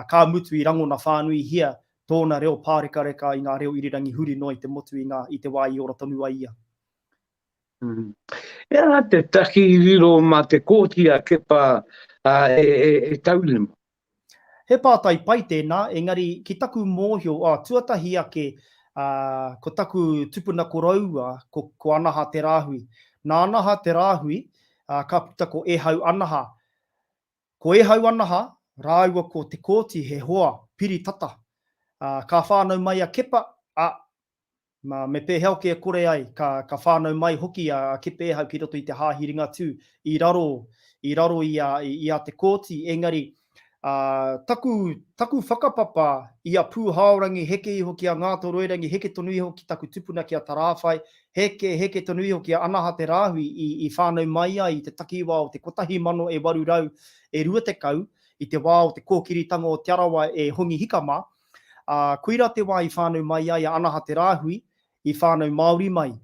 Ka mutu i rangona whānuihia tōna reo pārekareka i ngā reo irirangi huri noa i te motu i, ngā, i te wā i ora tonu ai ia. He aha te taki i riro mā te kōti a Kepa e, e, e taurima? He pātai pai tēnā, engari ki taku mōhio, ā, tuatahi ake, ā, ko taku tupuna koroua, ko, ko Anaha Te Rāhui. Nā Anaha Te Rāhui, ā, ka puta ko Ehau Anaha. Ko Ehau Anaha rāua ko Te Kooti he hoa piri tata. Ā, ka whānau mai a Kepa, ā, Mā, me pēhea hoki e kore ai, ka, ka whānau mai hoki a Kepēhau ki roto i te Hāhi Ringatū, i raro, i raro i a, i a Te Kooti, engari, ā, taku, taku whakapapa i a Pūhaorangi heke iho ki a Ngātoroirangi, heke tonu iho ki taku tupuna ki a Tarāwhai, heke, heke tonu iho ki a Anaha Te Rāhui i, i whānau mai ai i te takiwā o te 1820, i te wā o te kōkiritanga o Te Arawa e Hongi Hika mā, Ā, koirā te wā i whānau mai ai a Anaha Te Rāhui, i whānau Māori mai,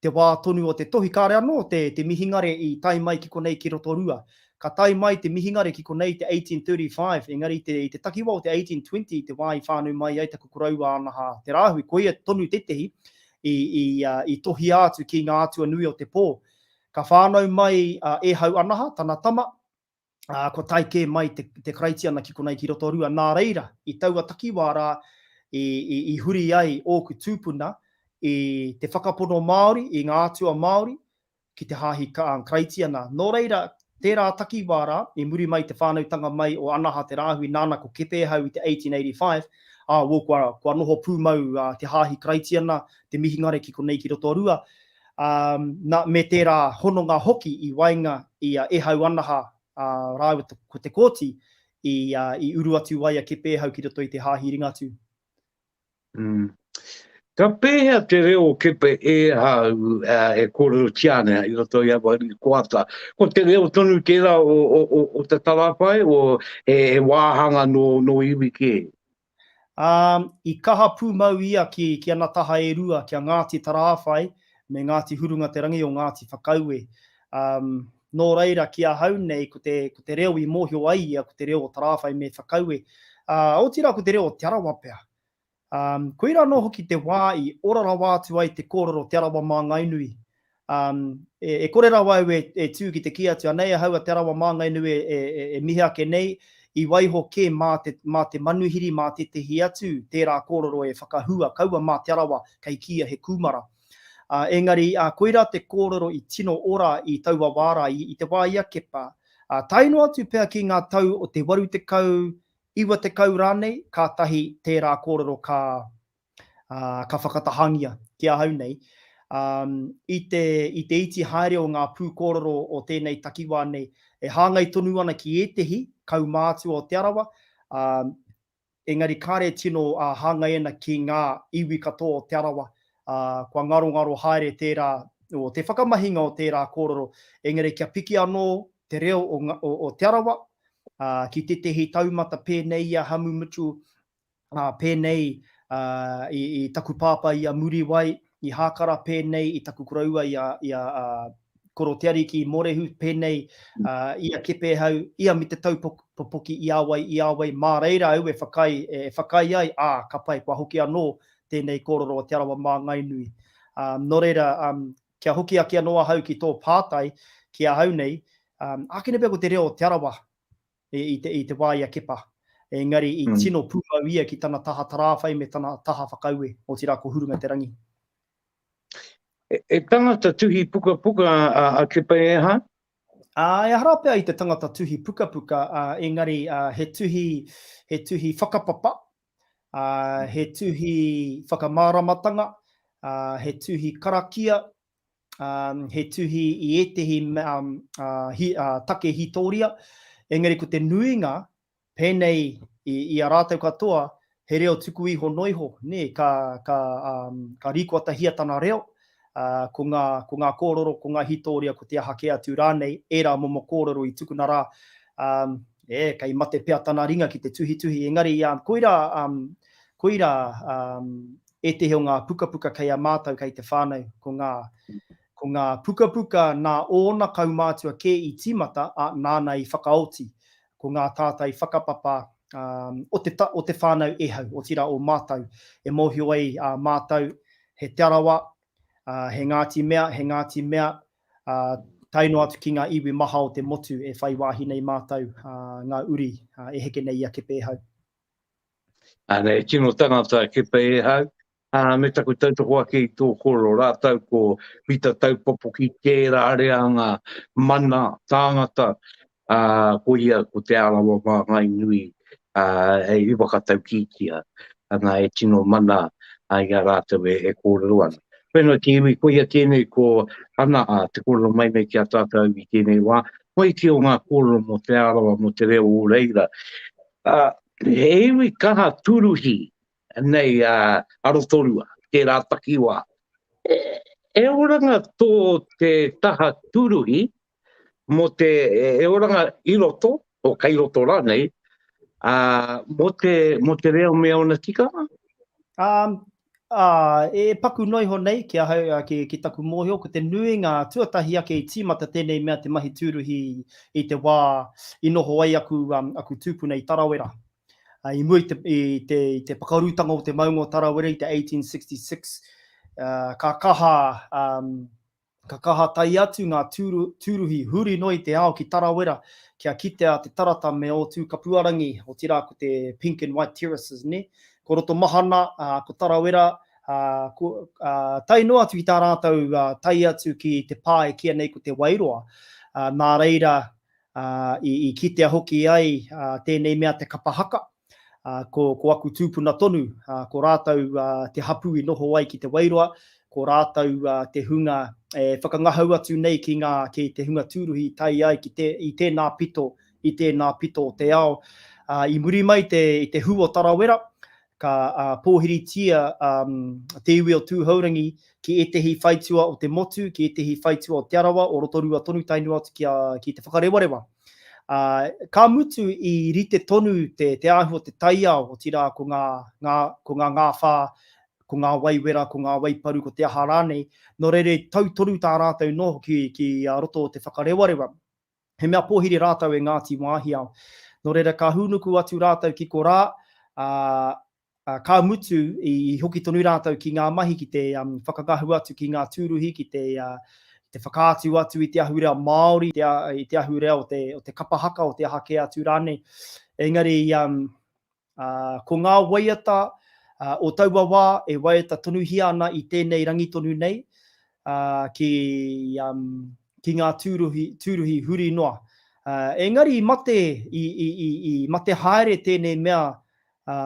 te wā tonu o te tohi, kāre anō te, te mihingare i tae mai ki konei ki Rotorua. Ka tae mai te mihingare ki konei i te 1835, engari i te, i te takiwā o te 1820 te wā i whānau mai ai taku koroua Anaha Te Rāhui, koia tonu tētehi. i, i, i tohia atu ki ngā atua nui o te pō. Ka whānau mai a Ehau Anaha, tana tama, ā, kua tae kē mai te, te Karaitiana ki konei ki Rotorua. Nā reira, i taua takiwā rā i, i, i huri ai ōku tūpuna i te whakapono Māori, i ngā atua Māori, ki te hāhi Karaitiana. Nō reira, tērā takiwā rā, i muri mai te whānautanga mai o Anaha Te Rāhui nāna ko Kepēhau i te 1885, ā, wō, kua, kua noho pūmau te hāhi Karaitiana, te mihingare ki konei ki Rotorua, ā, nā, me tērā hononga hoki i waenga i a Ehau Anaha ā, rāua ko Te Kooti i, i uru atu ai a Kepēhau ki roto i te hāhi Ringatū. Mm. Ka pēhea te reo o Kepe Ehau e kōrerotia ana i roto i aua rīkoata? Ko te reo tonu tērā o, o, o, o te Tarāwhai, o he, he wāhanga nō, nō iwi kē? Ā, i kaha pūmau ia ki, ki ana taha e rua, ki a Ngāti Tarāwhai me Ngāti Hurungaterangi o Ngāti Whakaue. Ā, nō reira, ki ahau nei, ko te, ko te reo i mōhio ai ia, ko te reo o Tarāwhai me Whakaue. Ā, otirā ko te reo o Te Arawa pea. Ā, koirā anō hoki te wā i ora rawa atu ai te kōrero Te Arawa Māngainui. Ā, e, e kore rawa au e, e tū ki te kī atu, anei ahau a Te Arawa Māngainui e, e, e, e mihi ake nei, i waiho kē mā te, mā te manuhiri, mā tētehi atu tērā kōrero e whakahua, kaua mā Te Arawa kei kīia he kūmara. Ā, engari, ā, koirā te kōrero i tino ora i taua wā rā, i, i te wā i a Kepa, ā, tae noa atu pea ki ngā tau o te 80, 90 rānei, kātahi tērā kōrero ka, ā, ka whakatahangia ki ahau nei. Ā, i te, i te iti haere o ngā pūkōrero o tēnei takiwā nei, e hāngai tonu ana ki ētehi kaumātua o Te Arawa, ā, engari kāre e tino hāngai ana ki ngā iwi katoa o Te Arawa, ā, kua ngarongaro haere tērā, o te whakamahinga o tērā kōrero, engari kia piki anō te reo o, o, o Te Arawa, ā, ki tētehi taumata pēnei i a Hamu Mitchell, ā, pēnei ā, i, i taku pāpā i a Muriwai, i Hākara, pēnei i taku koroua i a, i a, ā, Koro Te Ariki i Mōrehu, pēnei ā, i a Kepēhau, i a Me Te Taupoki i a wai, i a wai, mā reira au e whakaae, e whakaae ai, ā, ka pai, kua hoki anō tēnei kōrero o Te Arawa Māngainui. Ā, nō reira, ā, kia hoki ake anō ahau ki tō pātai, ki ahau nei, ā, ākene pea ko te reo o Te Arawa i, i, te, i te wā i a Kepa. Engari i mm. tino pūmau ia ki tana taha tarāwhai me tana taha whakaue, otirā ko Hurunga te Rangi. E, e tangata tuhi pukapuka a, a Kepa Eha? Ā, ehara pea i te tangata tuhi pukapuka, ā, engari ā, he tuhi, he tuhi whakapapa, ā, he tuhi whakamāramatanga, ā, he tuhi karakia, ā, he tuhi i ētehi ā, ā, hi, ā, take hītōria, engari ko te nuinga, pēnei i, i a rātou katoa, he reo tuku iho noa iho, nē, ka, ka, um, ka rīkoatahia tana reo, ā, ko ngā, ko ngā kōrero, ko ngā hītōria, ko te aha kē atu rānei, ērā momo kōrero i tukuna rā, um, e, kei mate pea tana ringa ki te tuhituhi, engari, um, koirā, um, koirā, um, ētehi o ngā pukapuka kei a mātou, kei te whānau, ko ngā, ko ngā pukapuka nā ōna kaumātua kē i tīmata, ā, nāna i whakaoti. Ko ngā tātai whakapapa o te, o te whānau Ehau, otirā o mātou, e mōhio ai a mātou he Te Arawa, he Ngāti Mea, he Ngāti Mea, tae noa atu ki ngā iwi maha o te motu e whai wāhi nei mātou, ngā uri e heke nei i a Kepe Ehau. Anei, tino tangata Kepe Ehau, ā, me taku tautoko ake i tō kōrero rātou ko Pita Taupopoki tērā reanga mana tāngata, ā, ko ia ko Te Arawa Māngai Nui, ā, i whakataukītia, ana e tino mana i a rātou e, e kōrero ana. Whenua te iwi, koia tēnei ko ana a te kōrero mai nei ki a tātou i tēnei wā, koe ki o ngā kōrero mō Te Arawa, mō te reo o reira. Ā, he iwi kaha tūruhi nei a Rotorua, tērā takiwā. E, e oranga tō te taha tūruhi mō te, e oranga i roto, o kei roto rānei, ā, mō te, mō te reo me ōna tikanga? Um, ā, e paku noa iho nei ki ahau, ki, ki taku mōhio, ko te nuinga tuatahi ake i tīmata tēnei mea te mahi tūruhi i te wā i noho ai aku, um, aku tūpuna i Tarawera. I mua i te, i te, i te pakarutanga o te maunga o Tarawera i te 1866, Ka kaha, ka kaha tae atu ngā tūruhi huri noa i te ao ki Tarawera kia kitea te tarata me Ōtūkapuarangi, otirā ko te Pink and White Terraces, nē? Ko Rotomahana, ko Tarawera, ko, tae noa atu ki tā rātou tae atu ki te pā e kīia nei ko Te Wairoa. Nā reira, i kitea hoki ai tēnei mea te kapa haka. Ko, ko aku tūpuna tonu, ko rātou te hapū i noho ai ki Te Wairoa, ko rātou te hunga e whakangahau atu nei ki ngā, ki te hunga tūruhi i tae ai ki te, i tēnā pito, i tēnā pito o te ao. I muri mai te, i te hū o Tarawera, ka pōhiritia te iwi o Tūhourangi ki ētehi whaitua o te motu, ki ētehi whaitua o Te Arawa, o Rotorua tonu tae noa atu ki a, ki Te Whakarewarewa. Ā, ka mutu i rite tonu te, te āhua o te taiao, otirā ko ngā, ngā, ko ngā ngāwhā, ko ngā wai wera, ko ngā wai paru, ko te aha rānei. Nō reira i tau tonu tā rātou noho ki, ki roto o Te Whakarewarewa. He mea pōhiri rātou e Ngāti Wāhiao. Nō reira ka hūnuku atu rātou ki korā, ā, ka mutu i hoki tonu rātou ki ngā mahi ki te whakangahau atu ki ngā tūruhi, ki te, te whakaatu atu i te ahurea Māori, i te ahurea o te, o te kapa haka, o te aha kē atu rānei. Engari, ā, ko ngā waiata o taua wā e waiata tonuhia ana i tēnei rangi tonu nei, ā, ki, ki ngā tūruhi, tūruhi huri noa. Ā, engari i mate, i, i, i, i mate haere tēnei mea, ā,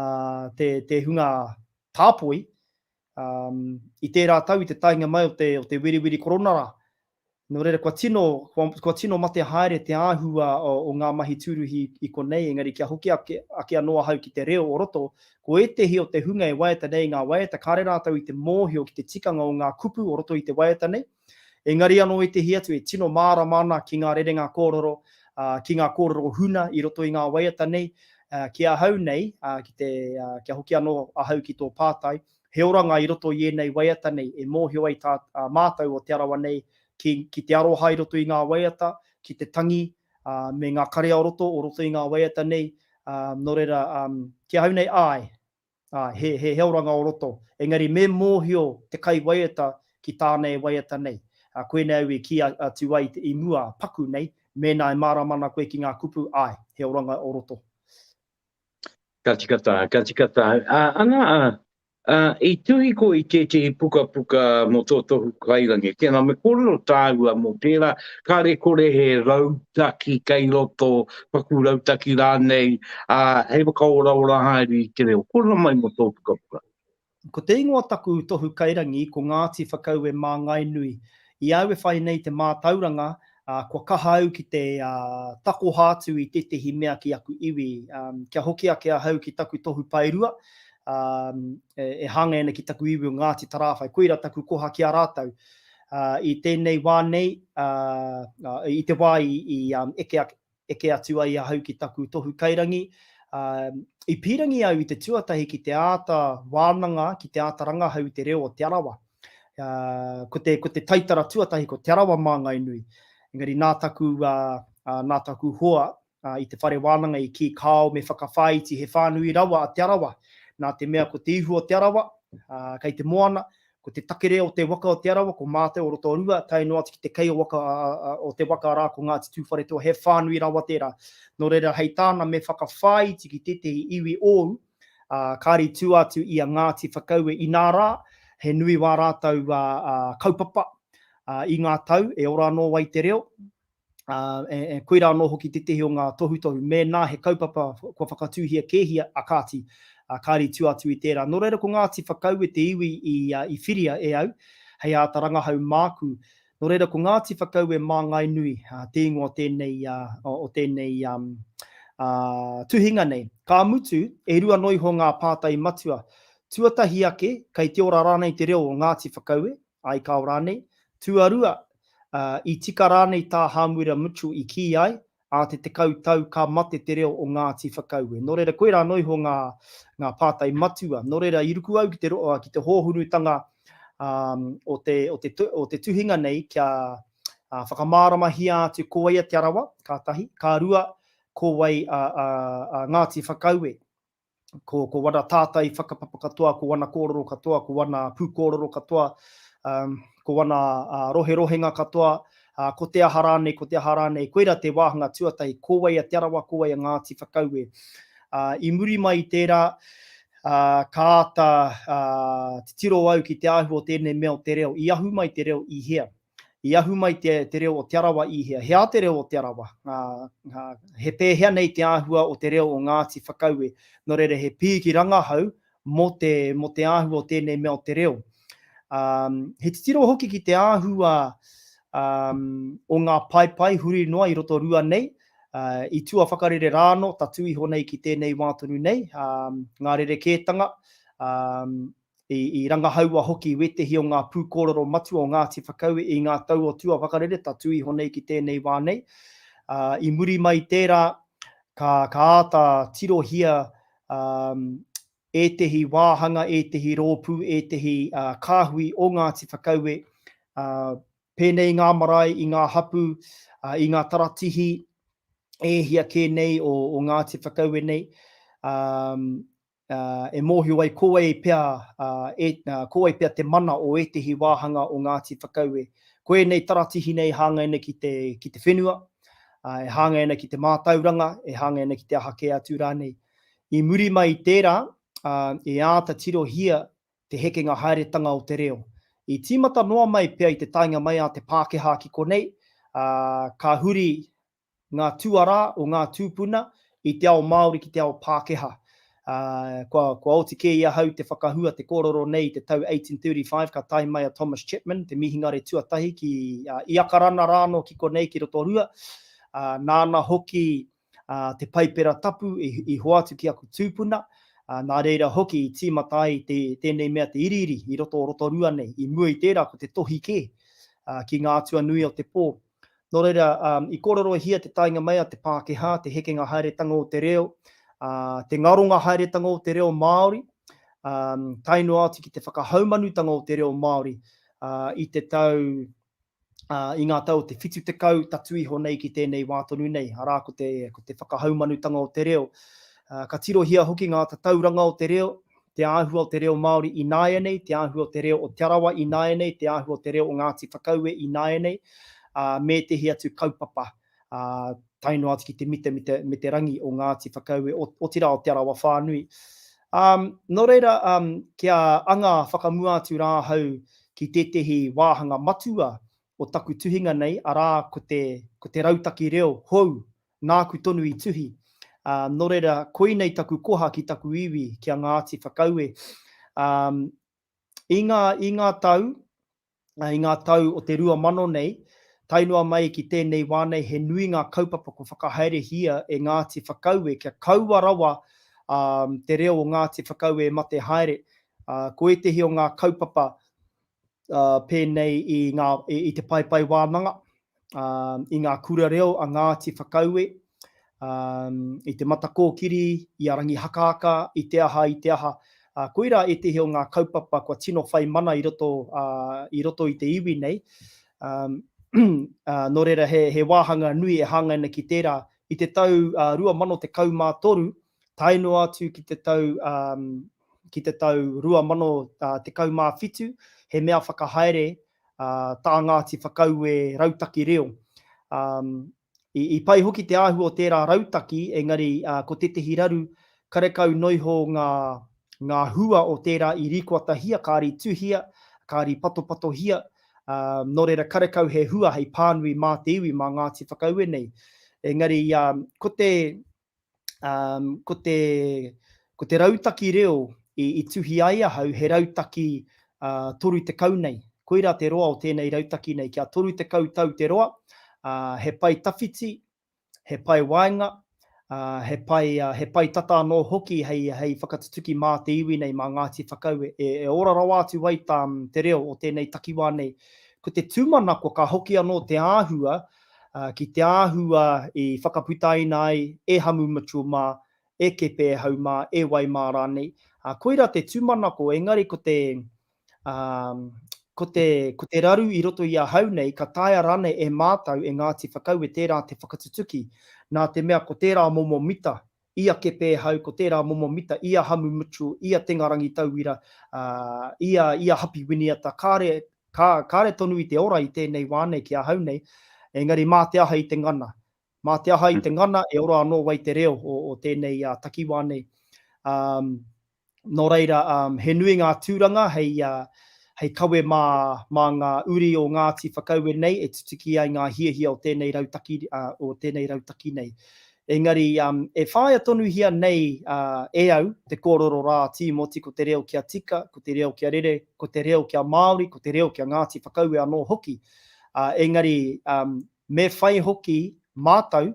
te, te hunga tāpoi, ā, i tērā tau i te taenga mai o te, o te wiriwiri korona rā. Nō reira, kua tino, kua, kua tino mate haere te āhua o, o ngā mahi tūruhi i konei, engari kia hoki ake, ake anō ahau ki te reo o roto, ko ētehi o te hunga e waiata nei i ngā waiata, kāre rātou i te mōhio ki te tikanga o ngā kupu o roto i te waiata nei, engari anō ētehi atu e tino mārama ana ki ngā rerenga kōrero, ā, ki ngā kōrero huna i roto i ngā waiata nei, ā, ki ahau nei, ā, ki te, ā, kia hoki anō ahau ki tō pātai, He oranga i roto i ēnei waiata nei e mōhio ai tā, ā, mātou o Te Arawa nei ki, ki te aroha i roto i ngā waiata, ki te tangi, ā, me ngā kare o roto, o roto i ngā waiata nei, ā, nō reira, ā, ki ahau nei, āe, āe, he, he, he oranga o roto. Engari me mōhio te kaiwaiata ki tāna e waiata nei. Ā, koinei au i kī atu ai i mua, paku nei, mēnā e mārama ana koe ki ngā kupu, āe, he oranga o roto. Ka tika tā, ka tika tā. Ā, ana, ā, ā, i tuhi koe i tētehi pukapuka mō tō tohu kairangi. Tēnā, me kōrero tāua mō tērā, kāre kore he rautaki kei roto, paku rautaki rānei, ā, hei whakaoraora haere i te reo. Kōrero mai mō tō pukapuka. Ko te ingoa taku tohu kairangi ko Ngāti Whakaue Māngainui. I a au e whai nei te mātauranga, kua kaha au ki te takoha atu i tētehi mea ki aku iwi. Kia hoki ake ahau ki taku tohu paerua, e hāngai ana ki taku iwi o Ngāti Tarāwhai. Koira taku koha ki a rātou. I tēnei wā nei, i te wā i eke ake, eke atu ai ahau ki taku tohu kairangi. Ā, i pīrangi au i te tuatahi ki te āta wānanga, ki te āta rangahau i te reo o Te Arawa. Ā, ko te, ko te taitara tuatahi ko Te Arawa Māngai Nui. Engari nā taku, ā, nā taku hoa, ā, i te whare wānanga i kī kāo me whakawhāiti he whānui rawa a Te Arawa. Nā te mea ko te ihu o Te Arawa, ā, kei te moana, Ko te takere o te waka o Te Arawa, ko mātou o Rotorua, tae noa atu ki te kei o waka o te waka rā ko Ngāti Tūwharetoa, he whānui rawa tērā. Nō reira, hei tāna me whakawhāiti ki tētehi iwi ōu, ā, kāre i tua atu i a Ngāti Whakaue inā rā, he nui wā rātou kaupapa i ngā tau e ora anō ai te reo, ā, e, e, koirā anō hoki tētehi o ngā tohutohu, mēnā he kaupapa kua whakatūhia kēhia a kāti, ā, kāre i tua atu i tērā. Nō reira ko Ngāti Whakaue te iwi i, i whiria e au, hei āta rangahau māku. Nō reira ko Ngāti Whakaue Māngai Nui, ā, te ingoa o tēnei, ā, o tēnei, ā, ā, tuhinga nei. Ka mutu, e rua noa iho ngā pātai matua. Tuatahi ake, kei te ora rānei te reo o Ngāti Whakaue? Ai kao rānei. Tuarua, i tika rānei tā Hāmuera Mitchell i kī ai, ā te 10 tau ka mate te reo o Ngāti Whakaue. Nō reira, koirā noa iho ngā, ngā pātai matua. Nō reira, i ruku au ki te, ki te hōhunutanga o te, o te, o te tuhinga nei kia whakamāramahia atu ko wai a Te Arawa, ka tahi, ka rua, ko wai a, a, a Ngāti Whakaue. Ko, ko wana tātai whakapapa katoa, ko wana kōrero katoa, ko wana pūkōrero katoa, um, ko wana uh, roherohenga katoa, uh, ko te aha rānei, ko te aha rānei. Koira te wāhanga tuatahi, ko wai a Te Arawa, ko wai a Ngāti Whakaue. Uh, I muri mai i tērā, uh, ka āta uh, titiro au ki te āhua o tēnei mea o te reo. I ahu mai te reo i hea? I ahu mai te, te reo o Te Arawa i hea? He aha te reo o Te Arawa? Uh, he pēhea nei te āhua o te reo o Ngāti Whakaue? Nō reira, he pīki rangahau mō te, mō te āhua o tēnei mea o te reo. Um, he titiro hoki ki te āhua um, o ngā paepae huri noa i Rotorua nei, uh, i tua whakarere rāno tatū iho nei ki tēnei wā tonu nei, um, ngā rerekētanga, um, I, i rangahaua hoki wētehi o ngā pūkōrero matua o Ngāti Whakaue i ngā tau o tua whakarere tatū iho nei ki tēnei wā nei. Uh, I muri mai i tērā, ka, ka āta tirohia um, ētehi wāhanga, ētehi rōpū, ētehi uh, kāhui o Ngāti Whakaue, uh, pēnei i ngā marae, i ngā hapū, uh, i ngā taratihi, e hia kē nei o, o Ngāti Whakaue nei, um, e mōhio ai ko wai pea, e, ko wai pea te mana o ētehi wāhanga o Ngāti Whakaue. Ko ēnei taratihi nei hāngai ana ki te, ki te whenua, e hāngai ana ki te mātauranga, e hāngai ana ki te aha kē atu rānei. I muri mai i tērā, e āta tirohia te hekenga haeretanga o te reo. I tīmata noa mai pea i te taenga mai a te Pākehā ki konei, ā, ka huri ngā tuarā o ngā tūpuna i te ao Māori ki te ao Pākehā. Ā, kua, kua oti kē i ahau te whakahua te kōrero nei i te tau 1835 ka tae mai a Thomas Chapman, te mihingare tuatahi ki, ā, i Akarana rānō ki konei ki Rotorua, ā, nāna hoki, ā, te Paipera Tapu i, i hoatu ki aku tūpuna, ā, nā reira hoki i tīmata ai te, tēnei mea te iriiri i roto o Rotorua nei. I mua i tērā ko te tohi kē, ā, ki ngā atua nui o te pō. Nō reira, i kōrerohia te taenga mai a te Pākehā, te hekenga haeretanga o te reo, te ngaronga haeretanga o te reo Māori, tae noa atu ki te whakahaumanutanga o te reo Māori i te tau, i ngā tau o te 70 tatū iho nei ki tēnei wā tonu nei, arā ko te, ko te whakahaumanutanga o te reo. Ka tirohia hoki ngā tatauranga o te reo, te āhua o te reo Māori ināianei, te āhua o te reo o Te Arawa ināianei, te āhua o te reo o Ngāti Whakaue ināianei, ā, me ētehi atu kaupapa, ā, tae noa atu ki te mita me te, me te rangi o Ngāti Whakaue, otirā o Te Arawa whānui. Ā, nō reira, ā, kia anga whakamua atu rā ahau ki tētehi wāhanga matua o taku tuhinga nei, arā, ko te, ko te rautaki reo hou nāku tonu i tuhi. Ā, nō reira, koinei taku koha ki taku iwi, ki a Ngāti Whakaue. Ā, i ngā, i ngā tau, i ngā tau o te 2000 nei, tae noa mai ki tēnei wā nei, he nui ngā kaupapa kua whakahaerehia e Ngāti Whakaue kia kaua rawa ā, te reo o Ngāti Whakaue e mate haere. Ā, ko ētehi o ngā kaupapa, ā, pēnei i ngā, i, i te paepae wānanga, ā, i ngā kura reo a Ngāti Whakaue, ā, i te Matakōkiri, i a Rangihakaaka, i te aha, i te aha. Ā, koirā ētehi o ngā kaupapa kua tino whai mana i roto, ā, i roto i te iwi nei. Ā, ā, nō reira he, he wāhanga nui e hāngai ana ki tērā. I te tau 2013, tae noa atu ki te tau, ā, ki te tau 2017, he mea whakahaere tā Ngāti Whakaue rautaki reo. I, i pai hoki te āhua o tērā rautaki, engari ko tētehi raru, karekau noiho ngā, ngā hua o tērā i rīkoatahia, kāri tuhia, kāri patopatohia, nō reira karekau he hua hei pānui mā te iwi, mā Ngāti Whakaue nei. Engari, ko te, um, ko, te, ko te rautaki reo i, i tuhi ai ahau, he rautaki uh, 30 nei. Koirā te roa o tēnei rautaki nei, kia 30 tau te roa, uh, he pae tawhiti, he pae waenga, uh, he, pae, uh, he pae tata anō hoki hei, hei whakatutuki mā te iwi nei, mā Ngāti Whakaue, e, e ora rawa atu ai tā, te reo o tēnei takiwā nei. Ko te tūmanako ka hoki anō te āhua ki te āhua i whakaputaina ai e Hamu Mitchell mā, e Kepe Ehau mā, e wai mā rānei. Koirā te tūmanako, engari ko te, ko te, ko te raru i roto i ahau nei, ka taea rānei e mātou, e Ngāti Whakaue tērā te whakatutuki, nā te mea ko tērā momo mita. I a Kepēhau, ko tērā momo mita, i a Hamu Mitchell, i a Tenga Rangitauira, ā, i a, i a Hapi Winiata, kāre, kā, kāre tonu i te ora i tēnei wā nei ki ahau nei, engari mā te aha i te ngana. Mā te aha i te ngana e ora anō wai te reo o, o tēnei ā, takiwā nei. Ā, Nō reira, he nui ngā tūranga hei, hei kawe mā, mā ngā uri o Ngāti Whakaue nei e tutuki ai ngā hiahia o tēnei rautaki, o tēnei rautaki nei. Engari, e whāia tonuhia nei e au te kōrero rā Tīmoti ko te reo kia tika, ko te reo kia rere, ko te reo kia Māori, ko te reo kia Ngāti Whakaue anō hoki. Engari, me whai hoki mātou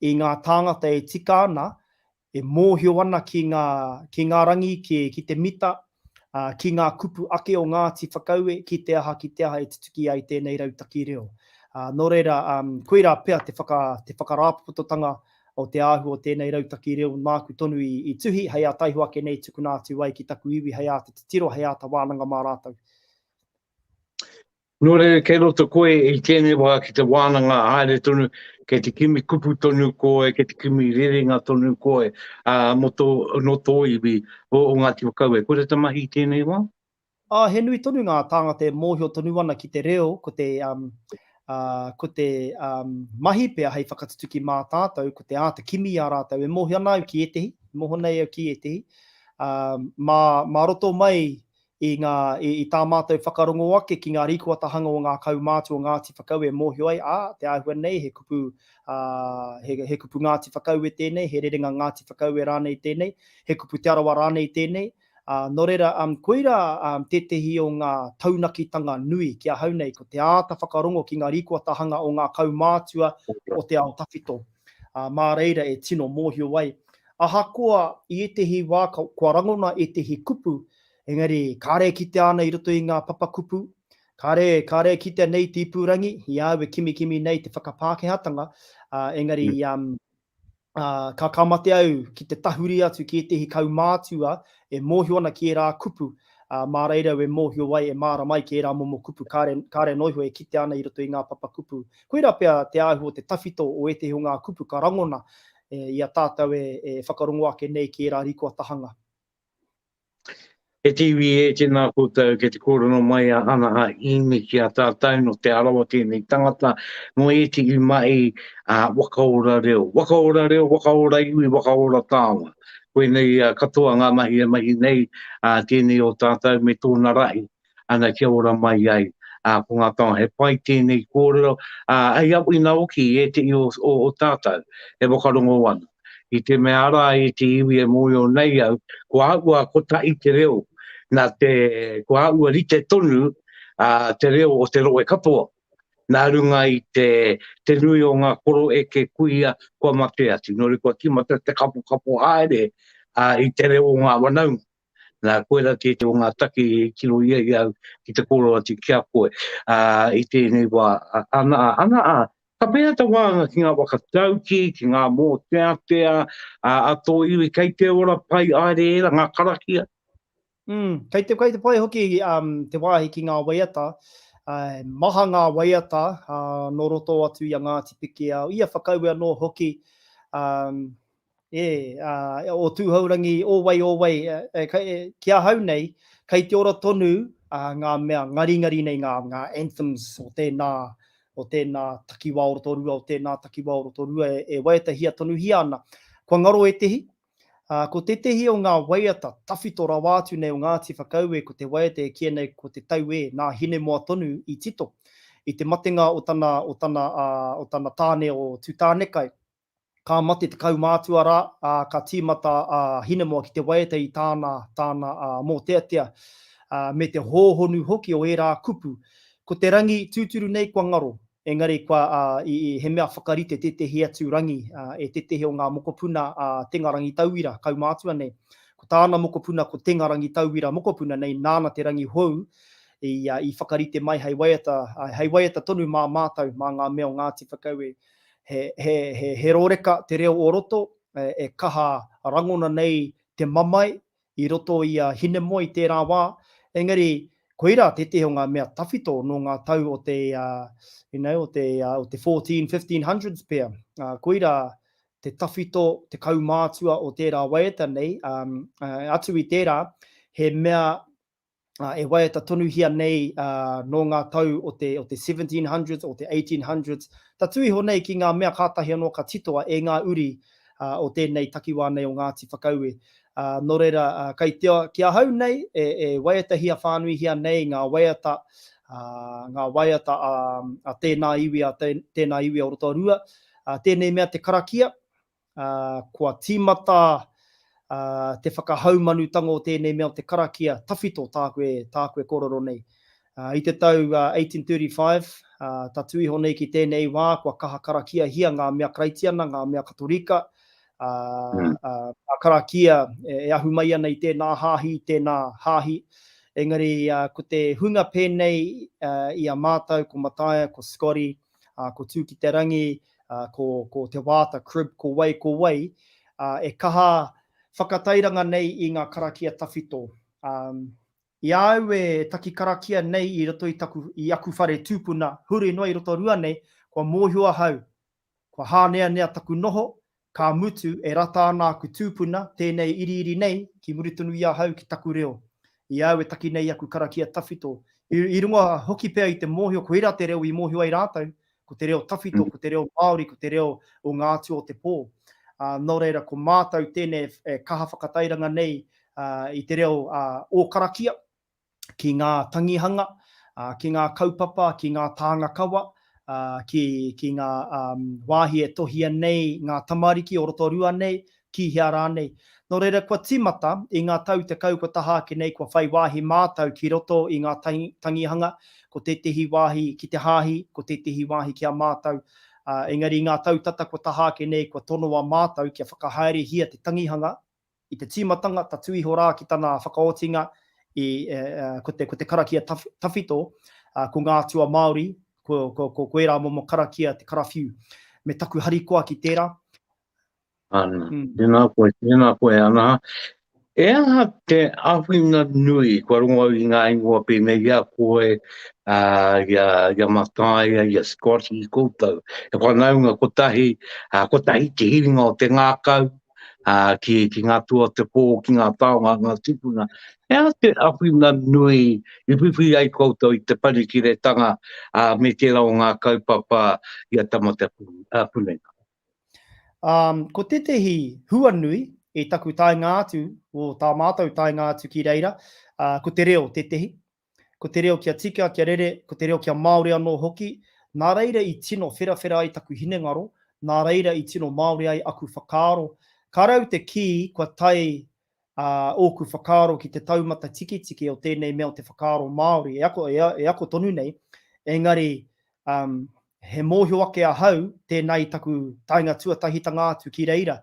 i ngā tāngata e tika ana e mōhio ana ki ngā, ki ngā rangi, ki, ki te mita, ā, ki ngā kupu ake o Ngāti Whakaue, ki te aha, ki te aha e tutuki ai tēnei rautaki reo. Ā, nō reira, ā, koirā pea te whaka, te whakarāpopototanga o te āhua o tēnei rautaki reo māku tonu i, i tuhi, hei ā taiho ake nei tukuna atu ai ki taku iwi hei āta titiro, hei āta wānanga mā rātou. Nō reira, kei roto koe i tēnei wā ki te wānanga haere tonu, kei te kimi kupu tonu koe, kei te kimi rerenga tonu koe, ā, mō tō, nō tō iwi o, o Ngāti Whakaue. Koira te mahi i tēnei wā? Ā, he nui tonu ngā tāngata e mōhio tonu ana ki te reo, ko te, um, ā, ko te, um, mahi pea hei whakatutuki mā tātou, ko te āta kimi i a rātou. E mōhio ana au ki ētehi, e mōhio nei au ki ētehi, ā, mā, mā roto mai i ngā, i, i tā mātou whakarongo ake ki ngā rīkoatahanga o ngā kaumātua o Ngāti Whakaue e mōhio ai, ā, te āhua nei he kupu, ā, he, he kupu Ngāti Whakaue tēnei, he rerenga Ngāti Whakaue rānei tēnei, he kupu Te Arawa rānei tēnei, ā, nō reira, ā, koirā, ā, tētehi o ngā taunakitanga nui ki ahau nei, ko te āta whakarongo ki ngā rīkoatahanga o ngā kaumātua o te ao tawhito. Ā, mā reira e tino mōhio ai. Ahakoa i ētehi wā kua rangona ētehi kupu, Engari, kāre e kitea ana i roto i ngā papakupu, kāre, kāre e kitea nei te ipurangi, i a au e kimikimi nei te whakapākehātanga, ā, engari, um, ā, ka, ka mate au ki te tahuri atu ki ētehi kaumātua e mōhio ana ki ērā kupu, ā, mā reira au e mōhio ai, e mārama ai ki ērā momo kupu, kāre, kāre noa iho e kitea ana i roto i ngā papakupu. Koirā pea te āhua o te tawhito o ētehi o ngā kupu ka rangona e, i a tātou e, e whakarongo ake nei ki ērā rikoatahanga. E te iwi e, tēnā koutou, kei te kōrero mai a Anaha Imi ki a tātou nō Te Arawa tēnei tangata, mō ētehi mahi a whakaora reo. Whakaora reo, whakaora iwi, whakaora taonga. Koinei katoa ngā mahi e mahi nei a tēnei o tātou me tōna rahi. ana kia ora mai ai ā, ko ngā taonga. He pai tēnei kōrero, ā, hei awhina hoki i ētehi o, o, o tātou e whakarongo ana. I te mea arā ētehi iwi e mōhio nei au, ko āhua kotahi te reo, nā te, ko āhua rite tonu ā, te reo o te rohe katoa. Nā runga i te, te nui o ngā koroeke kuia kua mate atu. Nō reira kua tīmata te kapokapo haere ā, i te reo o ngā whanaunga. Nā, koirā tētehi o ngā take i tiro ia i au ki te kōrero atu ki a koe ā, i tēnei wā. Ana ā, ana ā, ka pēhea ta wāhanga ki ngā waka tauki, ki ngā mōteatea ā, a tō iwi, kei te ora pai haere ērā, ngā karakia? Mm, kei te, kei te pai hoki um, te wāhi ki ngā waiata. Uh, maha ngā waiata uh, nō roto atu i a Ngāti Pikiao, i a Whakaue anō hoki. Um, E, ā, o Tūhourangi, o wai, o wai, e, e, ki ahau nei, kei te ora tonu ā, ngā mea ngaringari nei, ngā, ngā anthems o tēnā, o tēnā takiwā o Rotorua, o tēnā takiwā o Rotorua e, e waiatahia tonuhia ana. Kua ngaro ētehi, ā, ko tētehi o ngā waiata tawhito rawa atu nei o Ngāti Whakaue ko te waiata e kīia nei ko Te Tau E, nā Hinemoa tonu i tito, i te matenga o tana, o tana, ā, o tana tāne o Tūtānekai. Ka mate te kaumātua rā, ā, ka tīmata a Hinemoa ki te waiata i tāna, tāna mōteatea, ā, me te hōhonu hoki o ērā kupu. Ko te rangi tūturu nei kua ngaro, engari kua, ā, i, i, he mea whakarite tētehi atu rangi, ā, e tētehi o ngā mokopuna a Tenga Rangitauira, kaumātua nei. Ko tāna mokopuna ko Tenga Rangitauira mokopuna nei, nāna te rangi hou i, ā, i whakarite mai hei waiata, ā, hei waiata tonu mā mātou, mā ngā mea o Ngāti Whakaue. He, he, he, he rōreka te reo o roto, e, e kaha rangona nei te mamae i roto i a Hinemoa i tērā wā, engari koirā tētehi o ngā mea tawhito nō ngā tau o te, uh, you know, o te, uh, o te 14, 1500s pea. Uh, koirā te tawhito, te kaumātua o tērā waiata nei, atu i tērā, he mea e waiata tonuhia nei nō ngā tau o te, o te 1700s, o te 1800s, tatū iho nei ki ngā mea kātahi anō ka titoa e ngā uri o tēnei takiwā nei o Ngāti Whakaue. Nō reira, kei te, ki ahau nei, e, e waiatahia whānuihia nei ngā waiata, ngā waiata a, a tēnā iwi, a tēnā iwi o Rotorua, tēnei mea te karakia, ā, kua tīmata te whakahaumanutanga o tēnei mea o te karakia tawhito tāku e, tāku e kōrero nei. I te tau 1835, ā, tatū iho nei ki tēnei wā, kua kaha karakiahia ngā mea Karaitiana, ngā mea Katorika, ā, ā, ngā karakia e ahu mai ana i tēnā hāhi, i tēnā hāhi. Engari, ko te hunga pēnei i a mātou, ko Mataia, ko Scotty, ā, ko Tū-ki-te-rangi, ā, ko, ko Te Wāta Cribb, ko wai, ko wai, ā, e kaha whakatairanga nei i ngā karakia tawhito. Ā, i a au e taki karakia nei i roto i taku, i aku whare tūpuna, huri noa i Rotorua nei, kua mōhio ahau, kua hāneanea taku noho, Ka mutu, e rata ana aku tūpuna, tēnei iriiri nei, ki muri tonu i ahau ki taku reo. I a au e taki nei aku karakia tawhito. I, i runga hoki pea i te mōhio, koirā te reo i mōhio ai rātou, ko te reo tawhito, ko te reo Māori, ko te reo o ngā atua o te pō. Ā, nō reira, ko mātou tēnei e kaha whakatairanga nei i te reo ō karakia, ki ngā tangihanga, ki ngā kaupapa, ki ngā tānga kawa, ki, ki ngā wāhi e tohia nei ngā tamariki o Rotorua nei, ki hea rānei. Nō reira, kua tīmata i ngā tau 10 kua taha ake nei kua whai wāhi mātau ki roto i ngā tangihanga, ko tētehi wāhi ki te hāhi, ko tētehi wāhi ki a mātau. Engari i ngā tau tata kua taha ake nei kua tonoa mātau kia whakahaerehia te tangihanga I te tīmatanga, tatū iho rā ki tana whakaotinga i, ko te, ko te karakia tawhito, ko ngā atua Māori, ko, ko, ko, ko ērā momo karakia te karawhiu. Me taku harikoa ki tērā. Ana, mm. tēnā koe, tēnā koe, ana. E aha te awhina nui, kua rongo au i ngā ingoa pēnei i a koe, uh, i a, i a Mataia, i a Scotty, i koutou. E whanaunga kotahi, uh, kotahi te hiringa o te ngākau, ā, ki, ki ngā tua o te pō, ki ngā taonga, ngā tūpuna. He aha te awhina nui i whiwhi ai koutou i te panikiretanga ā, me tērā o ngā kaupapa i a Tamatea Punenga? Um, ko tētehi hua nui i taku taenga atu, o tā mātou taenga atu ki reira, uh, ko te reo tētehi. Ko te reo kia tika, kia rere, ko te reo kia Māori anō hoki. Nā reira i tino wherawhera ai taku hinengaro, nā reira i tino Māori ai aku whakaaro. Kāre au te kī kua tae ōku whakaaro ki te taumata tiketike o tēnei mea o te whakaaro Māori, e ako, e ako tonu nei, engari um, he mōhio ake ahau tēnā i taku taenga tuatahitanga atu ki reira.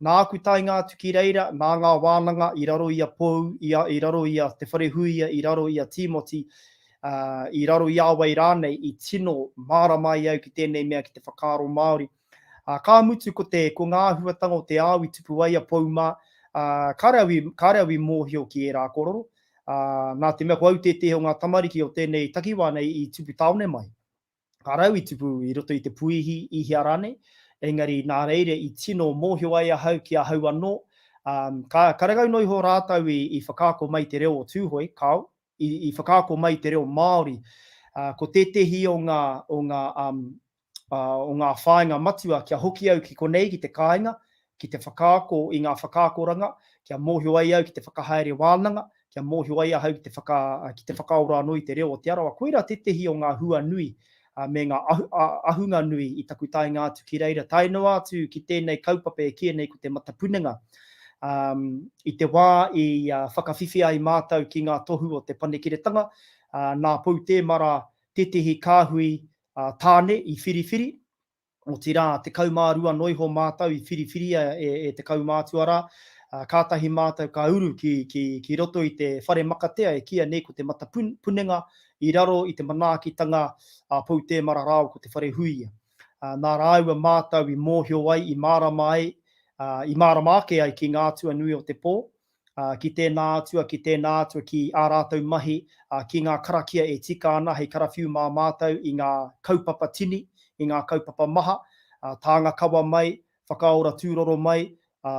Nā aku taenga atu ki reira, nā ngā wānanga i raro i a Pou, i, a, i raro i a Te Wharehuia, i raro i a Tīmoti, ā, i raro i a wai rānei, i tino mārama ai au ki tēnei mea ki te whakaaro Māori. Ā, ka mutu ko te, ko ngā āhuatanga o te ao i tupu ai a Pou mā, ā, kāre au i, kāre au i mōhio ki ērā kōrero, ā, nā te mea ko au tētehi o ngā tamariki o tēnei takiwā nei i tupu tāone mai. Ka rau i tupu i roto i te puihi i hea rānei, engari nā reira i tino mōhio ai ahau ki ahau anō, ā, ka, karekau noa iho rātou i, i whakaako mai te reo o Tūhoe, kāo, i, i whakaako mai te reo Māori. Ā, ko tētehi o ngā, o ngā, um, ā, o ngā whāinga matua kia hoki au ki konei, ki te kāinga, ki te whakaako i ngā whakaakoranga, kia mōhio ai au ki te whakahaere wānanga, kia mōhio ai ahau ki te whaka, ki te whakaora anō i te reo o Te Arawa. Koirā tētehi o ngā hua nui me ngā ahu, ahunga nui i taku taenga atu ki reira, tae noa atu ki tēnei kaupapa e kīia nei ko te matapunenga. Um, i te wā i uh, whakawhiwhia ai mātou ki ngā tohu o te Panekiretanga, uh, nā Pou Tēmara tētehi kāhui uh, tāne i whiriwhiri, Otirā, 12 noa iho mātou i whiriwhiria e, e te kaumātua rā, ā, kātahi mātou ka uru ki, ki, ki roto i te whare makatea e kīia nei ko te Matapunenga i raro i te manaakitanga a Pou Tēmara rāua ko Te Wharehuia. Ā, nā rāua mātou i mōhio ai, i mārama ai, ā, i mārama ake ai ki ngā atua nui o te pō, ā, ki tēnā atua, ki tēnā atua, ki ā rātou mahi, ā, ki ngā karakia e tika ana hei karawhiu mā mātou i ngā kaupapa tini, i ngā kaupapa maha, ā, tānga kawa mai, whakaora tūroro mai, ā,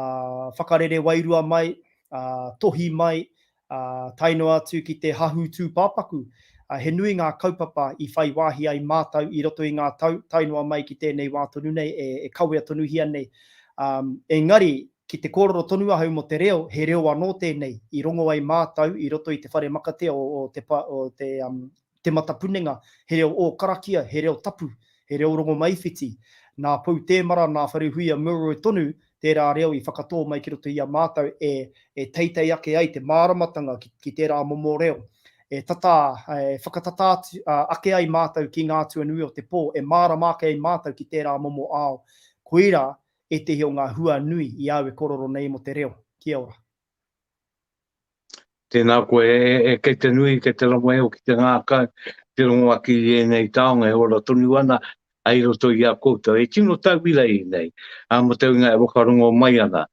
whakarere wairua mai, ā, tohi mai, ā, tae noa atu ki te hahū tūpāpaku. Ā, he nui ngā kaupapa i whai wāhi ai mātou i roto i ngā tau, tae noa mai ki tēnei wā tonu nei e, e kawea tonuhia nei. Ā, engari, ki te kōrero tonu ahau mō te reo, he reo anō tēnei i rongo ai mātou i roto i te whare makatea o, o te, o te, um, te matapunenga, he reo ōkarakia, he reo tapu, he reo rongomaiwhiti. Nā Pou Tēmara, nā Wharehuia Milroy tonu tērā reo i whakatō mai ki roto i a mātou e, e teitei ake ai te māramatanga ki, ki tērā momo reo. E tata, e whakatata atu, ake ai mātou ki ngā atua nui o te pō, e mārama ake ai mātou ki tērā momo ao. Koirā ētehi o ngā hua nui i a au e kōrero nei mō te reo. Kia ora. Tēnā koe, e, e, kei te nui, kei te rawa eo ki te ngākau, te rongo ake i ēnei taonga e ora tonu ana i roto i a koutou. E tino tauira ēnei, ā, mō te hunga e whakarongo mai ana.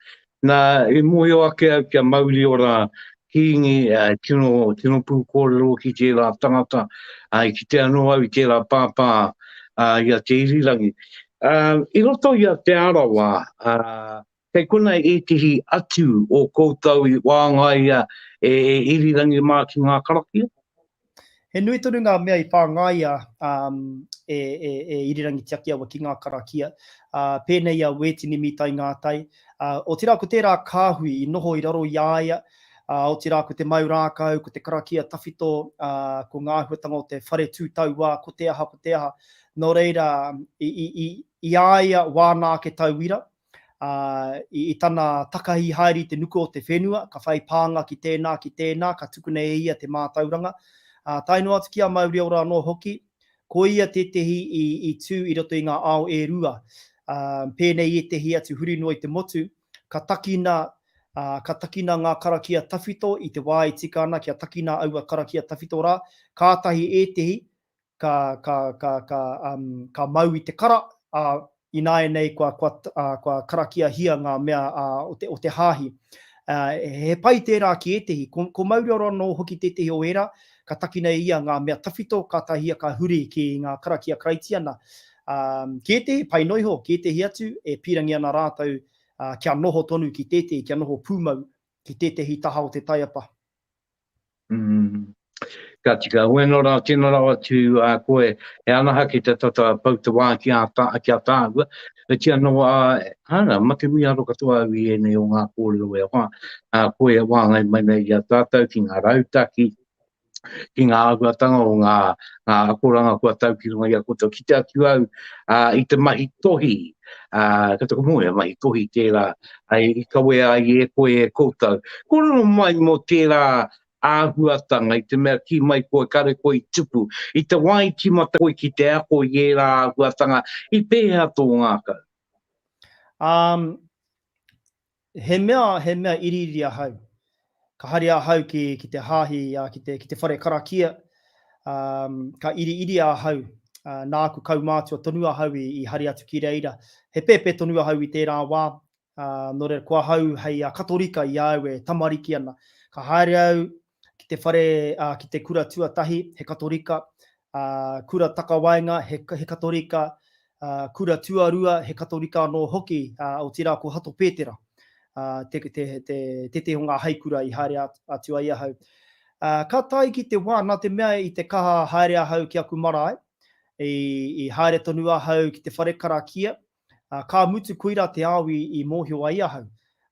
Nā, i mōhio ake au kia mauri ora Kīngi, e, tino, tino pūkōrero ki tērā tangata, ā, i kite anō au i tērā pāpā ā, i a Te Irirangi. Ā, i roto i a Te Arawa, ā, Kei konei ētehi atu o koutou i wāngaia e Irirangi mā ki ngā karakia? He nui tonu ngā mea i whāngaia e Irirangi Tiakiawa ki ngā karakia, pēnei i a Wētini Mītai Ngātai, otirā ko tērā kāhui i noho i raro i a ia, otirā ko te mau rākau, ko te karakia tawhito, ko ngā āhuatanga o te whare tū tauā, ko te aha, ko te aha. Nō reira, i a ia wāna ake tauira, ā, i, i tana takahi haere i te nuku o te whenua, ka whai pānga ki tēnā, ki tēnā, ka tukuna e ia te mātauranga. Ā, tae noa atu ki a Mauriora anō hoki, ko ia tētehi i, i tū i roto i ngā ao e rua. Ā, pēnei i ētehi atu huri noa i te motu, ka takina, ā, ka takina ngā karakia tawhito i te wā e tika ana kia takina aua karakia tawhito rā, kātahi ētehi ka, ka, ka, ka, um, ka mau i te kara, ā, ināianei kua, kua, ā, kua karakiahia ngā mea ā, o, te, o te hāhi. Ā, he pai tērā ki ētehi. Ko, ko Mauriora anō hoki tētehi o ērā, ka takina e ia ngā mea tawhito, kātahi ia ka huri ki ngā karakia Karaitiana. Ā, ki ētehi, pai noa iho, ki ētehi atu, e pīrangi ana rātou ā, kia noho tonu ki tētehi, kia noho pūmau ki tētehi taha o te taiapa. Mm. Ka tika, wēnā rā, tēnā rawa atu a koe, e anaha ki te tata pau te wā ki a, tā, ki a tāua, e tia anō, a, ana, mate mīharo katoa au i ēnei o ngā kōrero e wā, a koe e wāngai mai nei i a tātou ki ngā rautaki, ki ngā āhuatanga o ngā, ngā akoranga kua tau ki runga i a koutou. Kite atu au ā, i te mahi tohi, ā, ka taku mōhio, mahi tohi tērā, ai, i kawea ai e koe e koutou. Kōrero mai mō tērā āhuatanga i te mea kī mai koe kare koe i tupu. I te wā i tīmata koe ki te ako i ērā āhuatanga, i pēhea tō ngākau? Um, He mea, he mea iriiri ahau. Ka haere ahau ki, ki te hāhi, ki te, ki te whare karakia, ā, ka iriiria ahau, ā, nā aku kaumātua tonu ahau i, i hari atu ki reira. He pēpē tonu ahau i tērā wā, ā, nō reira, ko ahau hei Katorika i a au e tamariki ana. Ka haere au ki te whare, ā, ki te kura tuatahi, he Katorika, ā, kura takawaenga, he, he Katorika, ā, kura tuarua, he Katorika anō hoki, ā, otirā ko Hato Pētera, ā, te, te, te, tētehi o ngā haikura i haere atu ai ahau. Ā, ka tae ki te wā, nā te mea i te kaha haere ahau ki aku marae, i, i haere tonu ahau ki te whare karakia, ā, ka mutu koirā te ao i, i mōhio ai ahau.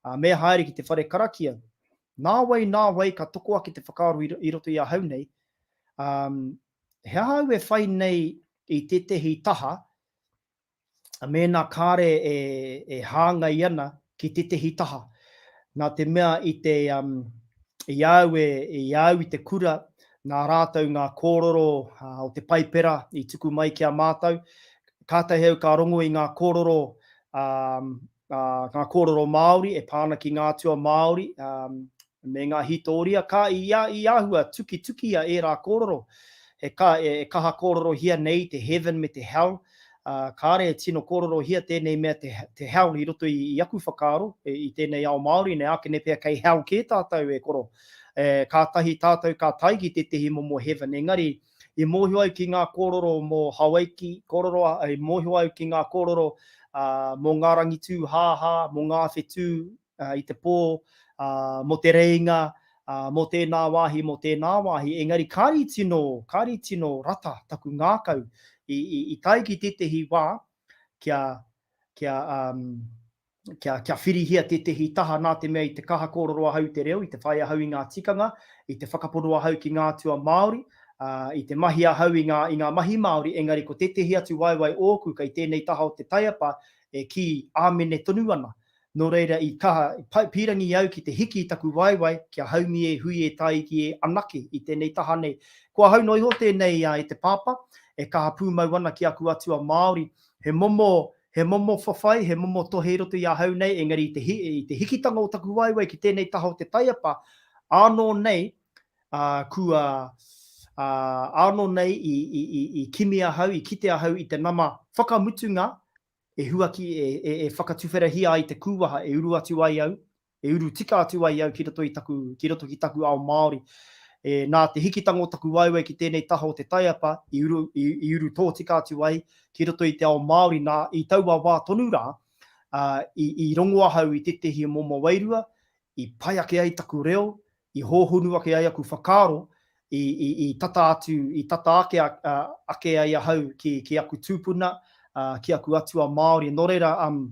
Ā, me haere ki te whare karakia. Nāwai, nāwai ka toko ake te whakaaro i, i roto i ahau nei, ā, he aha au e whai nei i tētehi taha, mēnā kāre e, e hāngai ana ki tētehi taha. Nā te mea i te, um, i a au e, i a au i te kura, nā rātou ngā kōrero uh, o te Paipera i tuku mai ki a mātou, kātahi au ka rongo i ngā kōrero um, ngā kōrero Māori e pā ana ki ngā atua Māori me ngā hītōria, ka i, i āhua tukitukia ērā kōrero. E, ka, e, e kaha kōrerohia nei te heaven me te hell, uh, kāre e tino kōrerohia tēnei mea te, te hell i roto i, i aku whakaaro, e, i tēnei ao Māori nei, ākene pea kei hell kē tātou e koro. E, kātahi tātou ka tae ki tētehi momo heaven, engari. I mōhio au ki ngā kōrero mō Hawaiki, kōrero, i mōhio au ki ngā kōrero mō ngā rangi tūhāhā, mō ngā whetū i te pō, mō te reinga, mō tēnā wāhi, mō tēnā wāhi, engari kāre i tino, kāre i tino rata taku ngākau. I, i, i tae ki tētehi wā kia, kia, um, kia, kia whirihia tētehi taha nā te mea i te kaha kōrero ahau i te reo, i te whai ahau i ngā tikanga, i te whakapono ahau ki ngā atua Māori, ā, i te mahi ahau i ngā, i ngā mahi Māori, engari ko tētehi atu waewae ōku kei tēnei taha o te taiapa e kī āmene tonu ana. Nō reira i kaha, i pīrangi au ki te hiki i taku waewae kia haumi e hui e tāiki e anake i tēnei taha nei. Ko ahau noa iho tēnei e te pāpā, e kaha pūmau ana ki aku atua Māori, he momo, He momo whawhai, he momo tohe i roto i ahau nei, engari i te, i te hikitanga o taku waewae ki tēnei taha o te taiapa, ānō nei, ā, kua, ā, ānō nei i, i, i, i kimi ahau, i kite ahau i te nama whakamutunga e huaki, e, e, e whakatuwherahia ai te kūwaha e uru atu ai au, e uru tika atu ai au ki roto i taku, ki roto ki taku ao Māori. E, nā te hikitanga o taku waewae ki tēnei taha o te taiapa i uru, i, i uru tōtika atu ai ki roto i te ao Māori, nā, i taua wā tonu rā, ā, i, i rongo ahau i tētehi momo wairua, i pai ake ai taku reo, i hōhonu ake ai aku whakaaro, i, i, i tata atu, i tata ake, a, ake ai ahau ki, ki aku tūpuna, ā, ki aku atua Māori. Nō reira, um,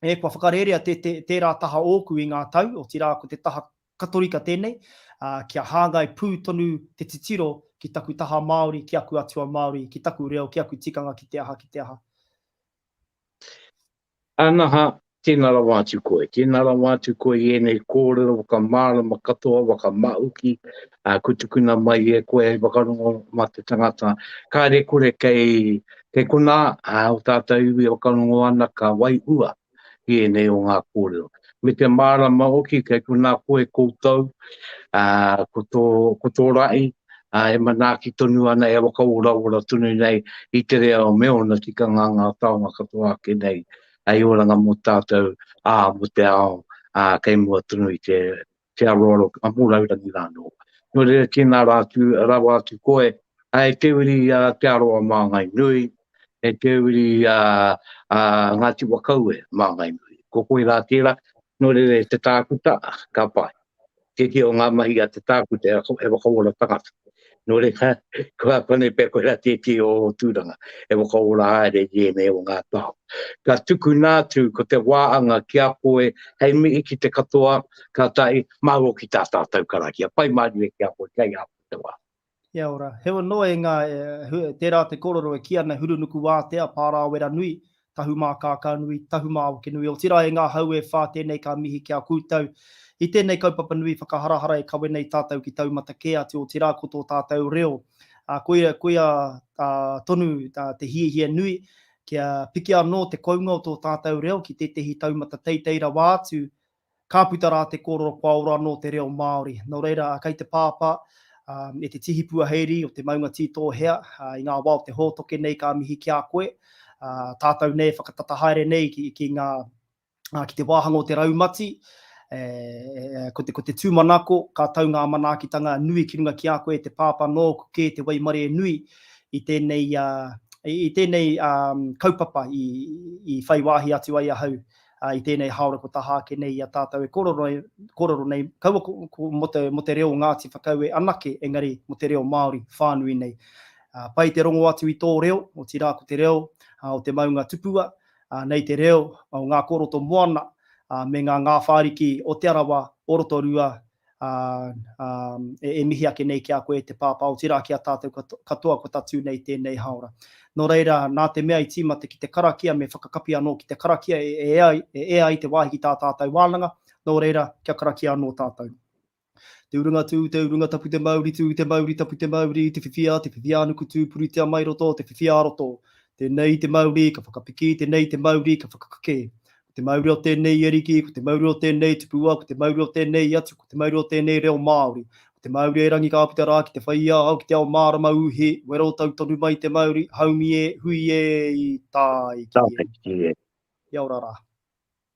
E, kua whakarērea te, te, tērā taha ōku i ngā tau, otirā ko te taha Katorika tēnei, ā, kia hāngai pū tonu te titiro ki taku taha Māori, ki aku atua Māori, ki taku reo, ki aku tikanga, ki te aha, ki te aha. Anaha, tēnā rawa atu koe. Tēnā rawa atu koe i ēnei kōrero whakamārama katoa, whakamāuki, ā, kua tukuna mai e koe hei whakarongo mā te tangata. Kāre kore kei, kei konā, ā, o tātou iwi e whakarongo ana ka wai hua i ēnei o ngā kōrero. Me te mārama hoki kei konā koe koutou, ā, ko tō, ko tō rahi, ā, e manaaki tonu ana, e whakaoraora tonu nei i te reo me ōna tikanga ngā taonga katoa ake nei hei oranga mō tātou, ā, mō te ao, ā, kei mua tonu i te, te aroaro a Mōraurangi rānō. Nō reira, tēnā rā atu, rawa atu koe, e te uri a Te Arawa Māngai Nui, e te uri a, a Ngāti Wakaue Māngai Nui. Ko koe rā tērā, nō reira e te tākuta, ka pai. Tētehi o ngā mahi a te tākuta e whakaora tangata. Nō reira, ko konei pea koirā tētehi o ō tūranga e whakaora haere i ēnei o ngā taonga. Ka tukuna atu ko te wāanga ki a koe hei mihi ki te katoa, kātahi, māu hoki tā tātou karakia. Pai mārire ki a koe, kei a koe te wā. Kia ora. Heoi anō e ngā, tērā te kōrero e kī ana Hurunuku wātea, Pārāwera nui, Tahumākākānui, Tahumāokenui, otirā e ngā hau e whā tēnei ka mihi ki a koutou i tēnei kaupapa nui whakaharahara e kawe nei tātou ki taumata kē atu, otirā ko tō tātou reo. Ā, koia, koia tonu te hiahia nui kia piki anō te kounga o tō tātou reo ki tētehi taumata teitei rawa atu Ka puta rā te kōrero kua ora anō te reo Māori. Nō reira, kei te pāpā e te Tihipua Heiri o te maunga Tītōhea, i ngā wā o te hōtoke nei ka mihi ki a koe, tātou nei e whakatata haere nei ki, ki ngā, ki te wāhanga o te raumati, e, ko te, ko te tūmanako, ka tau ngā manaakitanga nui ki runga ki a koe e te pāpā nōku kē te waimarie nui i tēnei, i tēnei kaupapa i, i whai wāhi atu ai ahau i tēnei hāora ko taha ake nei i a tātou e kōrero, kōrero nei, kaua ko, ko, mō te, mō te reo o Ngāti Whakaue anake, engari mō te reo Māori whānui nei. Uh, pai te rongo atu i tō reo, otirā ko te reo uh, o te maunga tupua, uh, nei te reo o ngā kōroto moana uh, me ngā ngāwhāriki o Te Arawa, o Rotorua, ā, ā, e, e mihi ake nei ki a koe e te Pāpā, otirā ki a tātou katoa kua tatū nei tēnei hāora. Nō reira, nā te mea i tīmata ki te karakia me whakakapi anō ki te karakia e, e, ai, e ea ai te wāhi ki tā tātou wānanga, nō reira, kia karakia anō tātou. Te urunga tū, te urunga tapu te mauri tū, te mauri tapu te mauri, te whiwhia, te whiwhia nuku tū, puritia mai roto, te whiwhia roto. Tēnei te mauri ka whakapiki, tēnei te mauri ka whakakake. Ko te mauri o tēnei ariki, ko te mauri o tēnei tupua, ko te mauri o tēnei atu, ko te mauri o tēnei reo Māori. Ko te mauri e rangi ka puta rā ki te whai ao, ki te ao mārama uhi, wero tau tonu mai te mauri, haumi e, hui e, i tāiki e. Tāiki e. Kia ora rā.